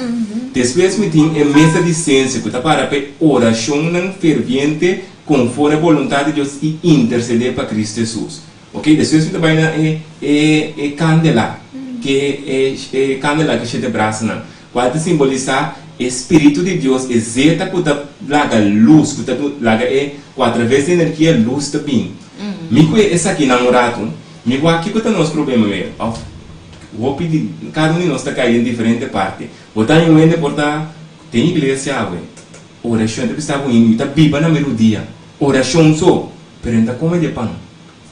Despues mi tin e mesa di sensia ku ta para pa e orashonnan ferviente konforme boluntat di Dios i intersedé pa Kristu Hesus. Oke, despues mi ta bai na e e e kandela, ke e e kandela ku shete brasanan, kual ta simbolisá e Spiritu di Dios, e zeta ku ta laga lus, ku ta laga e ku atraves di energia lus ta bini. Mi ku e esakinan un ratu. Mi wak kiko ta nos problema me of hopi di kada un di nos ta kai den diferente parti. Bo ta un hende por ta den iglesia awe, orashon ta bisa bo hende mi ta biba na mi rudia, orashon so, pero e ta kome di e pan.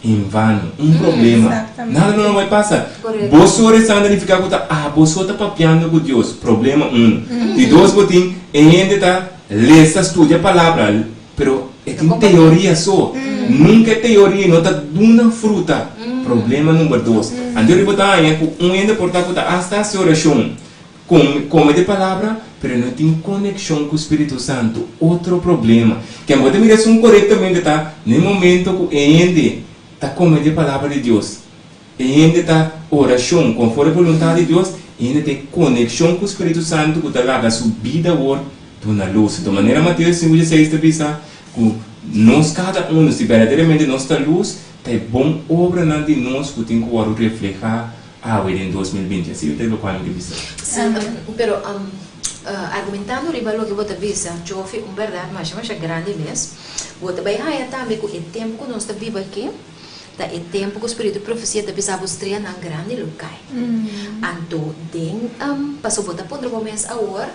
En vano, un problema. Nada no bai pasa. Bo so resando nifiká ku ta abo so ta papiando ku Dios, problema uno. Di dos bo tin e hende ta lesa studia palabra. Pero e tin teoria so. Nunca e teoria no ta duna fruta. Problema number dos. Anto riba ta haña cu un hende por ta cu ta hasta haci oracion, come, come de palabra, pero no tin conexion cu Spiritu Santo. Otro problema. Ken bo ta mira esun corectamente ta na e momento cu e hende ta come de palabra di Dios. E hende ta oracion conforme boluntad di Dios, e hende ta e conexion cu Spiritu Santo cu ta laga su bida awor duna luz. Enton manera Mateo sinku dieseis ta bisa cu nos cada uno si berdaderamente nos ta luz, ta e bon obranan di nos cu tin cu worde refleha awe den 2020. Asina ta e locual mi ta bisa. Si, pero argumentando riba loke bo ta bisa, Jofi, un berdad masha masha grandi mes, bo ta bay haya tambe cu e tempo cu nos ta biba aki, Ta e tempu ku spiritu di profesia ta bisa bo streanan grandi lo kai. Anto den pasobra bo ta puntra bo mes awor,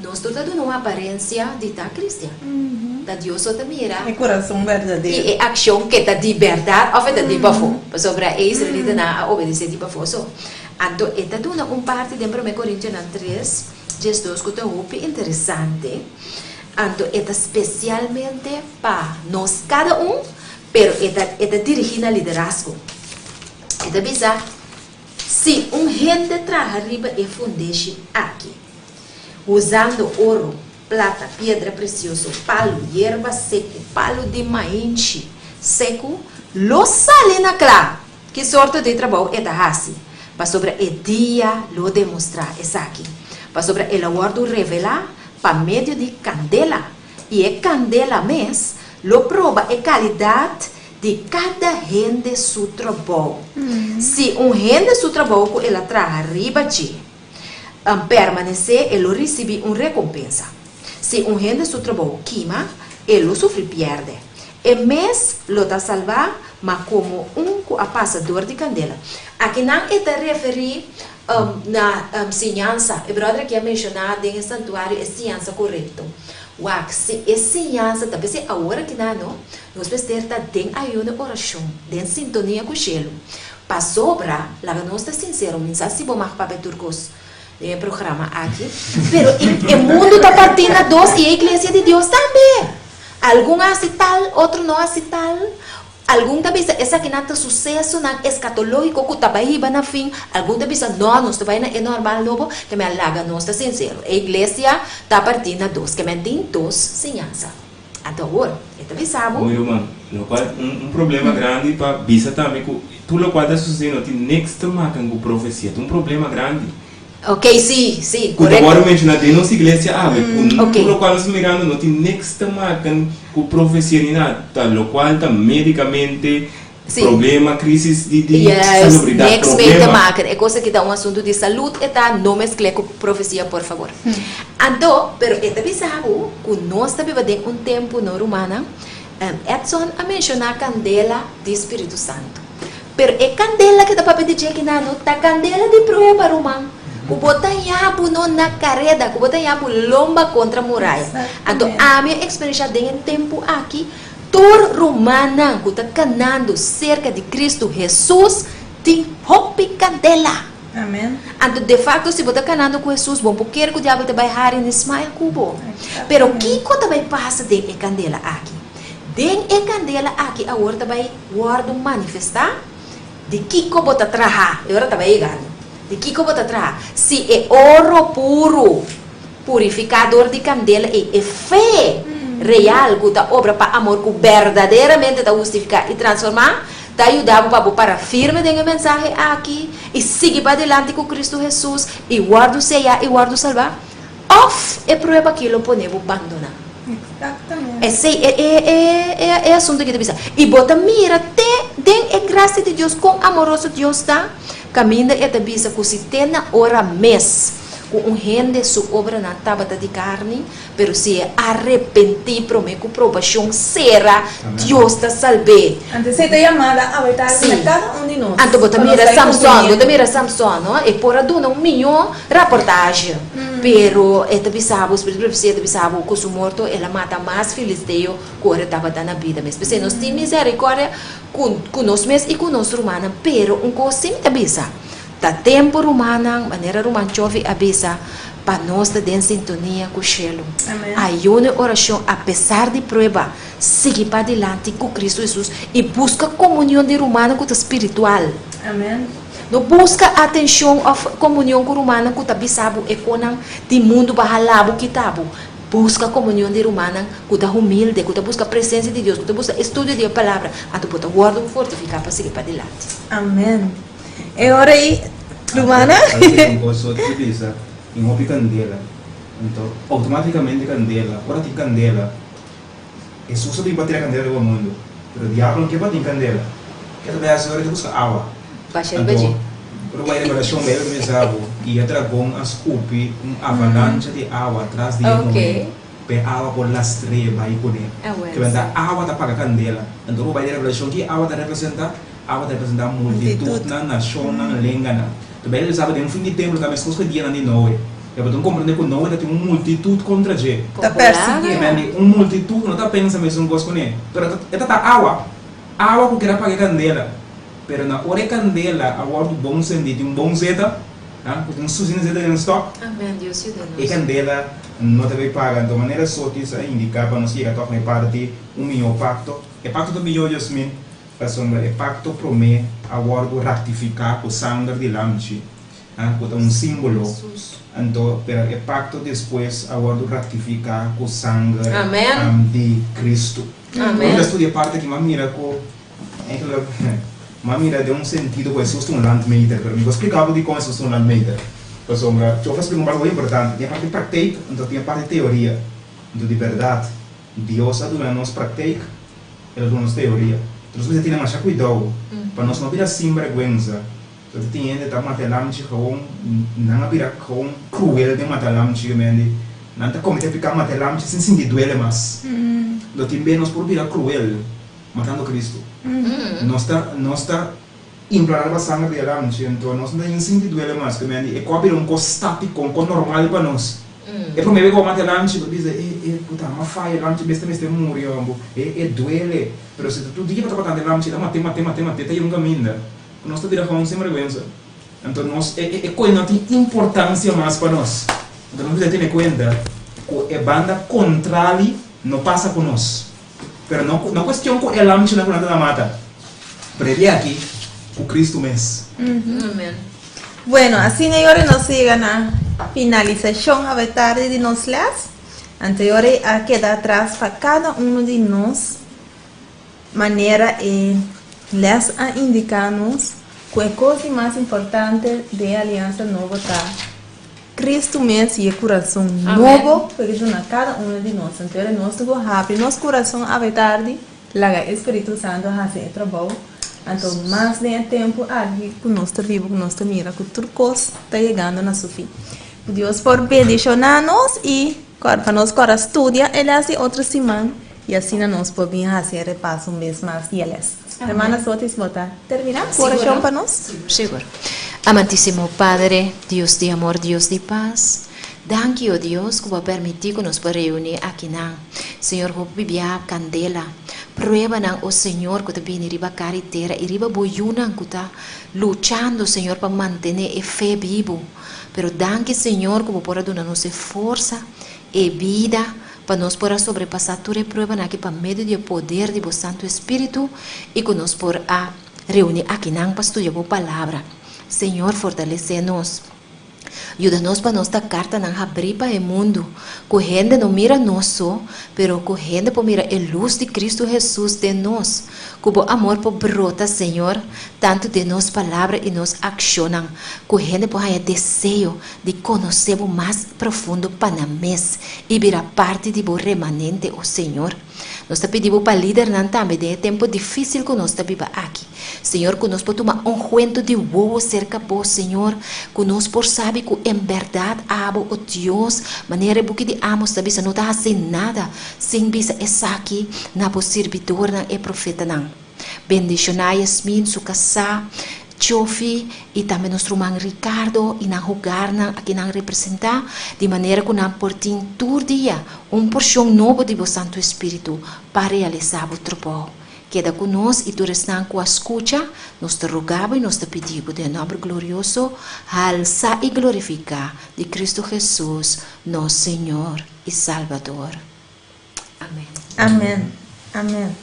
Nos tur ta duna un aparensia di ta kristian. Ta Dios so ta mira. E kurason berdadero. I e akshon ke ta di bèrdat òf e ta di pafó. Pasobra e israelitanan a obedesé di pafó so. Anto e ta duna un parti den Promé Korintionan 3, 12 ku ta hopi interesante. Anto e ta spesialmente pa nos kada un, pero e ta e ta dirigí na liderazgo. E ta bisa, Si un hende traha riba e fundeshi aki, usando oro, plata, piedra presioso, palu, yerba seku, palu di mainshi seku, lo sali na kla ki sorto di trabou e ta hasi, pasobra e dia lo demostrá esaki, pasobra el a wòrdu revelá pa medio di kandela, i e kandela mes lo proba e kalidat di kada hende su trabou. Si un hende su trabou ku el a traha riba dje permanesé, e lo risibí un rekompensa. Si un hende su trabou kima, e lo sufri pièrdè. E mes lo ta salbá, ma komo un ku a pasa dor di kandela. Akinan e ta referí na siñansa. E bròder aki a menshoná den e santuario e siñansa korekto. Wak, si e siñansa ta p'esei awor akinan no, nos mester ta den ayuno i orashon, den sintonia ku shelu. Pasobra, laga nos ta sinsero, mi sa si bo mag papia tur kos den e programa aki, pero e mundu ta partí na dos i e iglesia di Dios tambe. Algun a hasi tal, otro no a hasi tal. Algun ta bisa esakinan ta susesonan eskatológiko ku ta bai hiba na fin, algun ta bisa no, nos ta bai na e normal nobo, ke men laga nos ta sinsero, e iglesia ta partí na dos, ke men tin dos siñansa. Anto awor, e ta bisa bo. Oye ruman, lokual un un problema grandi pa bisa tambe ku tur lokual ta susediendo no tin niks te maken ku profesia, ta un problema grandi. Ok, sí, sí, Ku ta korekto. wòrdu menshoná den nos iglesia awe, ku Ok. tur lokual nos ta mirando no tin niks te maken ku profesia ni nada, ta lokual ta médikamente Sí. problema, krísis di di Juist, salubridat, niks mee te problema. maken. E kos aki ta un asuntu di salud, e ta, no mezkl'é ku profesia, por fabor. Anto, pero e ta bisa bo ku nos ta biba den un tempu, no rumannan, Edson a menshoná kandela di Spiritu Santu. Pero e kandela ke ta papia di dje kinan no ta kandela di prueba, ruman. Ku bo ta yabu no na kareda, ku bo ta yabu lomba kontra muraya. Anto ami a eksperenshá den e tempu aki, tur rumannan ku ta kanando serka di Kristu Hesus tin hopi kandela. Anto defakto si bo ta kanando ku Hesus, bo por kere ku diabel ta bai hari ni smile ku bo. Pero kiko ta bai pasa den e kandela aki? Den e kandela aki awor ta bai wòrdu manifestá di kiko bo ta traha, e ora ta bai yegando, di kiko bo ta traha. Si e oro puru, purifiká dor di kandela ei, e fe real ku ta obra pa amor ku berdaderamente ta hustifiká i transformá, ta yuda bo pa bo para firme den e mensahe aki i sigui padilanti ku Kristu Hesus i wòrdu seyá i wòrdu salbá, òf e prueba aki lo pone bo bandoná. Exactamente. Esei e e e e e asunto ki ta bisa. I bo ta mira te den e gracia di Dios kon amoroso Dios ta, kaminda e ta bisa ku si te na ora mes ku un hende su obranan tabata di karni, pero si e arepentí promé ku probashon sera, Dios ta salb'é. Anto esei ta yamada awe tardi na kada un di nos. Anto bo ta pa nos mira bai Samson, bo ta kumplimiento. mira Samson, no? E por a duna un mihó raportahe. Pero e ta bisa bo, spiritu di profesia ta bisa bo, ku su morto el a mata mas filisteo ku ora e tabata na bida mes. P'esei nos tin misericordia ku ku nos mes i ku nos rumannan, pero un kos sí mi ta bisa, ta tempu rumannan, manera ruman Chovi a bisa, pa nos ta den sintonia ku shelu. Ayuno i orashon apesar di prueba, sigui padilanti ku Kristu Hesus i buska komunion di rumannan ku ta spiritual. No buska atenshon òf komunion ku rumannan ku ta bisa bo e konan di mundu pa hala bo kita bo. Buska komunion di rumannan ku ta humilde, ku ta buska presensia di Dios, ku ta buska estudio di e Palabra, anto bo ta wòrdu fortifiká pa sigui padilanti. Amen. E ora ei, rumannan. Algo ku un kos so ta bisa, tin hopi kandela. Anto, outomátikamente kandela, ora tin kandela, Hesus a bin pa tira kandela riba mundu, pero diablo no ke pa tin kandela. Ke ta bai hasi ora e ta buska awa? Anto, ora bai Revelashon, Beibel ta bisa bo, I e dragon a skupi un avalancha di awa tras di e muhé, pa e awa por lastr'é bai kuné. Ke benta awa ta paga kandela. Anto, ora bo bai den Revelashon, ki awa ta representá? Awa ta representá multitutnan, nashonnan, lenganan. Anto, Beibel ta bisa bo, den fin di tempu lo ta meskos ku e dianan di Noe. E bo ta komprendé ku Noe ta tin un multitut kontra dje. Ta persiguié. E mende un multitut no ta pensa mesun kos kuné. Pero e ta ta awa. Awa ku kier a paga e kandela. Pero na ora e kandela a wòrdu bon sendí, tin un bon zeta, ku tin suficiente zeta den stòk, e kandela no ta bay paga. Anto manera Sotis a indiká pa nos yega tòg na e parti un mihó pakto. E pakto ta mihó, Jasmin, pasobra e pakto promé a wòrdu ratifiká ku sanger di lamchi, ku ta un símbolo. Anto, pero e pakto despues a wòrdu ratifiká ku sanger di Kristu. Ora mi ta studia e parti aki, mi a mira ku Eigenlijk, m'a mira den un sentido ku Hesus ta un landmeter, pero mi por splika bo dikon Hesus ta un landmeter. Pasobra, Job a splika un parti hopi importante, tin e parti praktijk, anto tin e parti teoria. Anto di bèrdat, Dios a duna nos praktijk, El a duna nos teoria. Anto nos mester tene masha kuidou pa nos no bira sinbèrgwensa. Anto tin hende ta mata e lamchi gewoon, nan a bira gewoon kruel den mata lamchi, nan ta komete piká mata e lamchi sin sinti duele mas. Anto tin bes nos por bira kruel. Matando Cristo. Nos ta, nos ta implorando pa sanger di e lamchi, anto nos no ta sinti duele mas, ke men di e ko a bira un kos statiko, un kos normal pa nos. E prome bes ku bo mata e lamchi, bo bisa, e, e, puta, m'a faya, e lamchi mester mester muri hombo, e, e duele. Pero si ta tur dia bo ta matando e lamchi, ta mate, mate, mate, mate, ta yega un kaminda ku nos ta bira gewoon sinbergwensa. Anto nos, e, e, e kos no tin importansia mas pa nos. Anto nos mester tene kuenta ku e banda kontrali no pasa ku nos. Pero no no cuestion cu e lamchinan cu nan ta na mata, pero e dia aki cu Cristo mes. Amen. Bueno, asina e ora nos yega na finalisacion awe tardi di nos les. Anto e ora a keda atras pa cada uno di nos manera e les a indica nos cu e cos di mas importante den e aliansa nobo ta Cristo mes y e curason nobo cu e duna cada uno di nos. Anto era nos tin cu habri nos curason awe tardi, laga e Spiritu Santo haci e trabou. Anto mas den e tempo aki cu nos ta biba, cu nos ta mira cu tur cos ta yegando na su fin. Cu Dios por bendiciona nos y pa nos cora studia e les di otro siman y asina nos por bin haci e repaso un bes mas di e les. Hermana Sotis bo ta termina ku orashon pa nos? Sigur. Amantisimo Padre, Dios di amor, Dios di pas, danki o Dios ku bo a permiti ku nos por reuni akinan. Señor hopi bia kandela, pruebanan o Señor ku ta bini riba kara i tera i riba bo yunan ku ta luchando Señor pa mantene e fe bibu. Pero danki Señor ku bo por a duna nos e forsa, e bida, Pa nos por a sobrepasá tur e pruebanan aki pa medio di e poder di bo Santu Espíritu i ku nos por a reuní akinan pa studia bo Palabra. Señor, fortalesé nos. Yuda nos pa nos ta kartanan habrí pa e mundu, ku hende no mira nos so, pero ku hende por mira e lus di Kristu Hesus den nos. Ku bo amor por brota, Señor, tantu den nos palabra i nos akshonnan, ku hende por haña deseo di konosé bo mas profundo pa nan mes i bira parti di bo remanente, o Señor. Nos ta pidi bo pa lidernan tambe den e tempu difísil ku nos ta biba aki. Señor, ku nos por tuma unguento di wowo serka bo, Señor, ku nos por sabi ku en bèrdat abo, o Dios, manera e buki di Amos ta bisa, no ta hasi nada sin bisa esaki na bo sirbidornan, e profetanan. Bendishoná Yasmin, su kasá, Chofi, i tambe nos ruman Ricardo i nan hogarnan aki nan representá, di manera ku nan por tin tur dia un porshon nobo di bo Santu Espíritu pa realisá bo trabou. Keda ku nos i tur esnan ku a skucha, nos ta roga bo i nos ta pidi bo den e nòmber glorioso, halsá i glorifiká di Kristu Hesus, nos Señor i Salbador. Amen. Amen. Amen.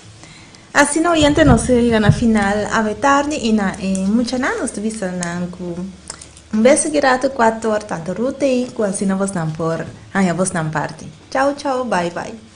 Asina oyente nos a yega na final awe tardi y na e muchanan nos ta bisa nan cu un bes aki rato cuator tanto Ruth ei cu asina bosnan por haña bosnan parti. Chao chao bye bye.